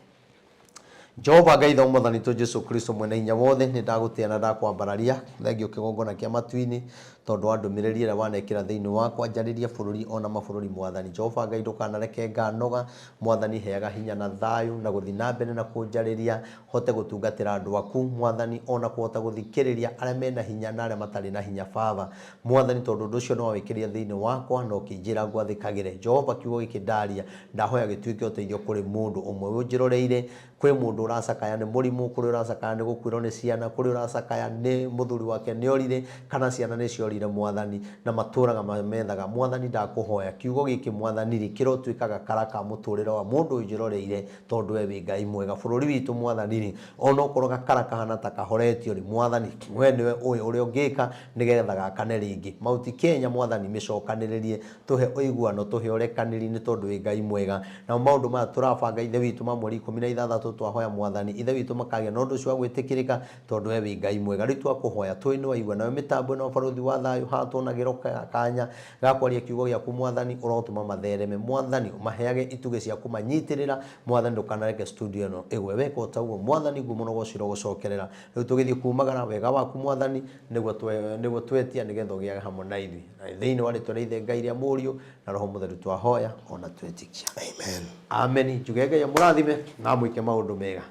Jehova Ngai Ithe wa Mwathani witũ Jesu Kristo mwene hinya wothe, nĩ ndagũtĩa na ndakwambararia. Thengiũ kĩgongona kĩa matu-inĩ tondũ wa ndũmĩrĩri ĩrĩa wanekĩra thĩinĩ wakwa. Njarĩria bũrũri ona mabũrũri Mwathani. Jehova Ngai ndũkanareke nganoga. Mwathani heaga hinya na thayũ na gũthiĩ na mbere na kũnjarĩria hote gũtungatĩra andũ aku Mwathani, ona kũhota gũthikĩrĩria arĩa mena hinya na arĩa matarĩ na hinya Baba. Mwathani tondũ ũndũ ũcio nĩwawĩkĩrire thĩinĩ wakwa na ũkĩnjĩra ngwathĩkagĩre. Jehova kiugo gĩkĩ ndaria ndahoya gĩtuĩke ũteithio kũrĩ mũndũ ũmwe ũnjĩroreire, kwĩ mũndũ ũracakaya nĩ mũrimũ, kũrĩ ũracakaya nĩ gũkuĩrwo nĩ ciana, kũrĩ ũracakaya nĩ mũthuri wake nĩ orire kana ciana nĩ ciorire Mwathani, na matũraga mamethaga. Mwathani ndakũhoya kiugo gĩkĩ Mwathani rĩ, kĩrotuĩka gakara ka mũtũrĩre wa mũndũ ũnjĩroreire tondũ we wĩ Ngai mwega. Bũrũri witũ Mwathani rĩ, onokorwo gakara kahana ta kahoretio rĩ, Mwathani we nĩwe ũĩ ũrĩa ũngĩka nĩgetha gakane rĩngĩ. Mauti Kenya Mwathani mĩcokanĩrĩrie, tũhe ũiguano, tũhe ũrekanĩri nĩ tondũ wĩ Ngai mwega. Namo maũndũ maya tũrabanga Ithe witũ ma mweri 16 twahoya Mwathani Ithe witũ makagĩa na ũndũ ũcio wa gwĩtĩkĩrĩka tondũ we wĩ Ngai mwega. Rĩu twakũhoya tũĩ nĩ waigua, nayo mĩtambo ĩno barũthi wa thayũ haha tuonagĩrwo kanya ga kwaria kiugo gĩaku Mwathani, ũrotũma mathereme Mwathani, ũmaheage itugĩ cia kũmanyitĩrĩra Mwathani, ndũkanareke studio ĩno ĩgwe. Weka o ta ũguo Mwathani, ngumo na ũgoci ũrogũcokerera. Rĩu tũgĩthiĩ kumagara, wega waku Mwathani nĩguo twetia nĩgetha ũgĩage hamwe na ithuĩ. Na thĩinĩ wa rĩtwa rĩa Ithe Ngai rĩa Mũriũ na Roho Mũtheru twahoya ona twetĩkia. Amen. Amen. Njuge Ngai amũrathime na amwĩke maũndũ mega.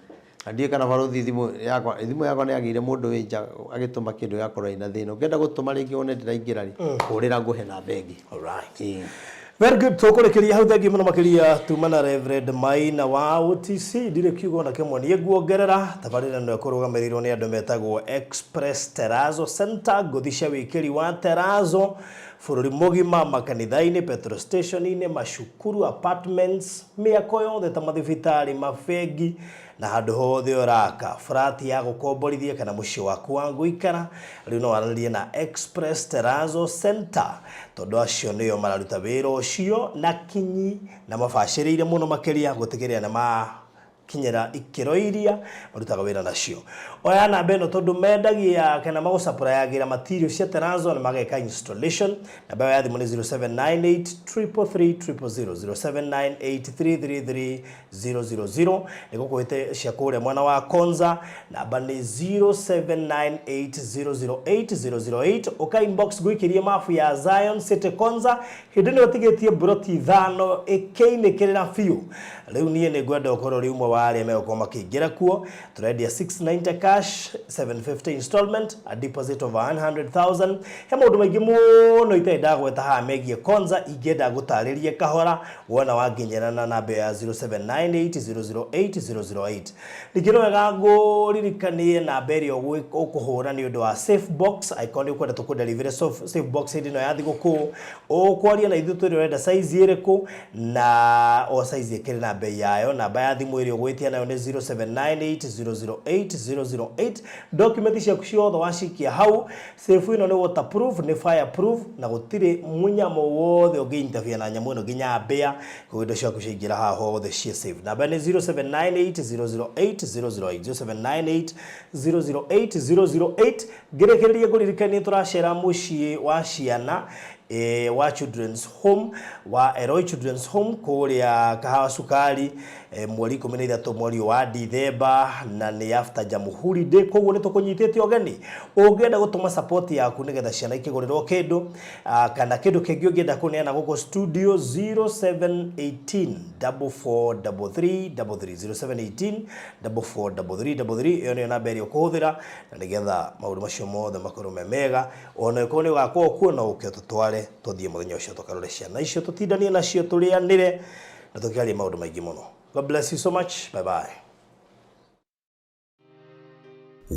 Na ndiũĩ kana barũthi thimũ yakwa nĩ yagĩire mũndũ wĩ nja agĩtũma kĩndũ gĩgakorwo ĩna thĩna. Ũngĩenda gũtũma rĩngĩ wone ndĩraingĩra rĩ, hũrĩra ngũhe namba ĩngĩ. Alright. Ĩĩ. Very good. Tũkũrĩkĩria hau, thengiũ mũno makĩria tuma na Reverend Maina wa OTC. Ndirĩ kiugo ona kĩmwe niĩ nguongerera. Tabarĩra ĩno ĩkũrũgamĩrĩirwo nĩ andũ metagwo Express Terrazzo Center, ngũthi cia wĩkĩri wa terrazzo bũrũri mũgima, makanitha-inĩ, petrol station-inĩ, macukuru, apartments, mĩako yothe ta mathibitarĩ, mabengi na handũ hothe ũraka flat ya gũkomborithia kana mũciĩ waku wa gũikara. Rĩu no waranĩrie na Express Terrazzo Center tondũ acio nĩo mararuta wĩra ũcio na kinyi na mabacĩrĩire mũno makĩria gũtigĩrĩra nĩ ma Kinyĩra ikĩro iria marutaga wĩra nacio. Oya namba ĩno tondũ mendagia kana magũcapurayagĩra material cia terrazzo na mageka installation. Namba ĩyo ya thimũ nĩ 0798 333 000, 0798 333 000. Nĩ gũkũhĩte cia kũrĩa mwena wa Konza, namba nĩ 0798 008 008. Ũka inbox ngũikĩrie mabu ya Zion City Konza. Hĩndĩ ĩno ĩtigĩtie mburoti 5 ĩkĩinĩkĩrĩra biũ. Rĩu niĩ nĩ ngwenda ũkorwo ũrĩ ũmwe wa arĩa megũkorwo makĩingĩra kuo. Tũrendia 690 cash, 750 installment, a deposit of 100,000. He maũndũ maingĩ mũno itarĩ ndagweta haha megiĩ Konza, ingĩenda ngũtarĩrie kahora wona wanginyĩra na namba ya 0798 008 008. Ningĩ no wega ngũririkanie namba ĩrĩa ũkũhũra nĩ ũndũ wa safe box. Angĩkorwo nĩ ũkwenda tũkũdeliver safe box hĩndĩ ĩno ya thigũkũ, ũkwaria na ithuĩ twĩre ũrenda size ĩrĩkũ, na o size ĩkĩrĩ na bei yayo. Namba ya thimũ ĩrĩa ũgwĩtia nayo nĩ 0798 008 008. Document ciaku ciothe wacikia hau. Safe ĩno nĩ waterproof, nĩ fireproof, na gũtirĩ mũnyamũ wothe ũngĩ interfere na nyamũ ĩno nginya mbĩa. Koguo indo ciaku ciaingĩra haha hothe ciĩ safe. Namba nĩ 0798 008 008, 0798 008 008. Ngĩrĩkĩrĩria ngũririkanie tũracera mũciĩ wa ciana wa Children's Home, wa Eloi Children's Home kũrĩa Kahawa Sukari, mweri 13 mweri wa Dithemba, na nĩ after Jamhuri Day. Koguo nĩ tũkũnyitĩte ũgeni. Ũngĩenda gũtũma support yaku nĩgetha ciana ikĩgũrĩrwo kĩndũ, kana kĩndũ kĩngĩ ũngĩenda kũneana gũkũ studio, 0718 4433 33, 0718 4433 33. Ĩyo nĩyo namba ĩrĩa ũkũhũthĩra na nĩgetha maũndũ macio mothe makorwo me mega. Ona ĩkorwo nĩ ũgakorwo kuo, no ũke ũtũtware tũthiĩ mũthenya ũcio, tũkarore ciana icio, tũtindanie nacio, tũrĩanĩre na tũkĩarie maũndũ maingĩ mũno. God bless you so much. Bye bye.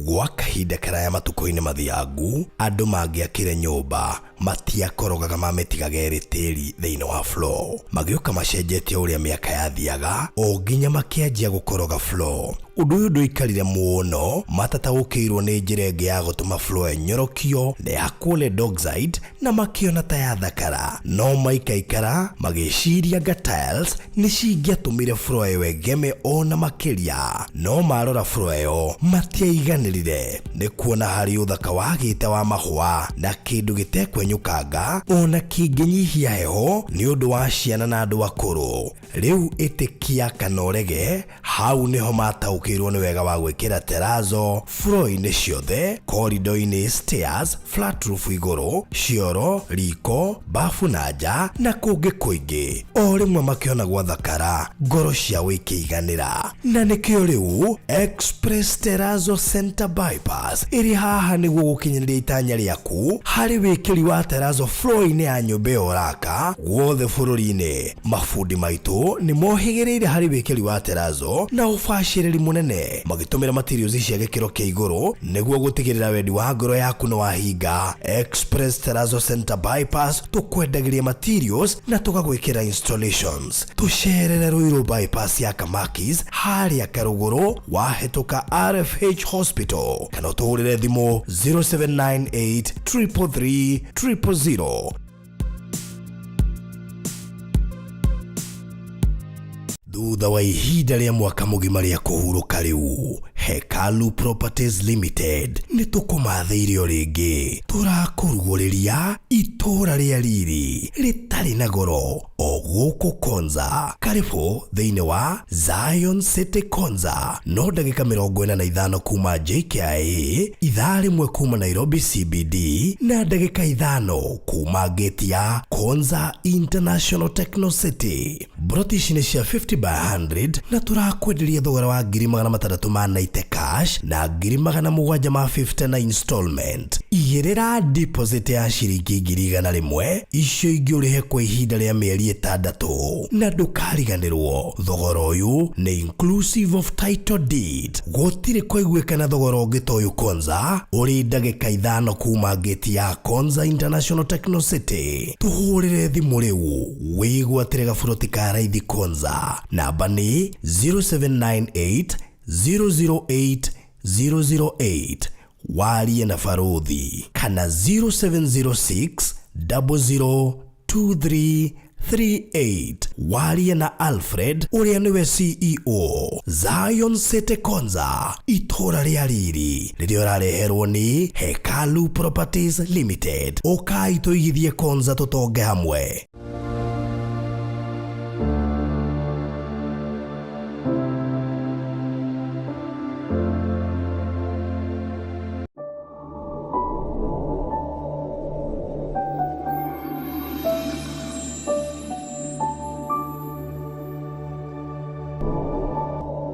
Gwa kahinda karaya matukũ-inĩ mathiangu, andũ mangĩakire nyũmba matiakorogaga, mamĩtigaga ĩrĩ tĩri thĩinĩ wa floor. Magĩũka macenjetie ũrĩa mĩaka yathiaga o nginya makĩanjia gũkoroga floor. Ũndũ ũyũ ndũikarire mũno matataũkĩirwo nĩ njĩra ĩngĩ ya gũtũma floor ĩnyorokio na yakwo lead oxide, na makĩona ta yathakara. No maikaikara magĩciria nga tiles nĩ cingĩatũmire floor ĩyo ĩgeme ona makĩria. No marora floor ĩyo matiaiganĩrire nĩ kuona harĩ ũthaka wagĩte wa mahũa na kĩndũ gĩtekwenyũkanga ona kĩngĩnyihia heho nĩ ũndũ wa ciana na andũ akũrũ. Rĩu ĩtĩkia kana ũrege, hau nĩho mataũkĩirwo nĩ wega wa gwĩkĩra terrazzo floor-inĩ ciothe, corridor-inĩ, stairs, flat roof igũrũ, cioro, riko, bafu na nja na kũngĩ kũingĩ. O rĩmwe makĩona gwathakara, ngoro ciao ikĩiganĩra. Na nĩkĩo rĩu Express Terrazzo Center Bypass ĩrĩ haha nĩguo gũkinyanĩria itanya rĩaku harĩ wĩkĩri wa terrazzo floor-inĩ ya nyũmba ĩyo ũraka guothe bũrũri-inĩ. Mabundi maitũ nĩ mohĩgĩrĩire harĩ wĩkĩri wa terrazzo na ũbacĩrĩri mũnene, magĩtũmĩra materials cia gĩkĩro kĩa igũrũ nĩguo gũtigĩrĩra wendi wa ngoro yaku nĩ wahinga. Express Terrazzo Center Bypass, tũkwendagĩria materials na tũgagwĩkĩra installations. Tũcerere Ruiru Bypass ya Kamakis harĩa Karũgũrũ wahĩtũka RFH Hospital, kana ũtũhũrĩre thimũ 0798 333 000. Thutha wa ihinda rĩa mwaka mũgima rĩa kũhurũka, rĩu Hekalu Properties Limited nĩ tũkũmathĩire o rĩngĩ. Tũrakũrugũrĩria itũũra rĩa riri rĩtarĩ na goro o gũkũ Konza. Karibu thĩinĩ wa Zion City Konza. No ndagĩka 45 kuma JKIA, ithaa 1 kuma Nairobi CBD, na ndagĩka 5 kuma gate ya Konza International Techno City. Mburoti ici nĩ cia 50 by 100 na tũrakwenderia thogora wa 690,000 cash na 750,000 na installment. Igĩrĩra deposit ya ciringi 100,000, icio ingĩ ũrĩhe kwa ihinda rĩa mĩeri 6. Na ndũkariganĩrwo, thogora ũyũ nĩ inclusive of title deed. Gũtirĩ kũiguĩkana thogora ũngĩ ta ũyũ Konza, ũrĩ ndagĩka 5 kuma gate ya Konza International Techno City. Tũhũrĩre thimũ rĩu wĩgwatĩre gaburoti ka raithi Konza. Namba nĩ 0798 008 008, warie na baruthi, kana 0706 0023. 38. Warie na Alfred ũrĩa nĩwe CEO Zion City Konza, itũũra rĩa riri rĩrĩa ũrareherwo nĩ Hekalu Properties Limited. Ũkai tũigithie Konza tũtonge hamwe.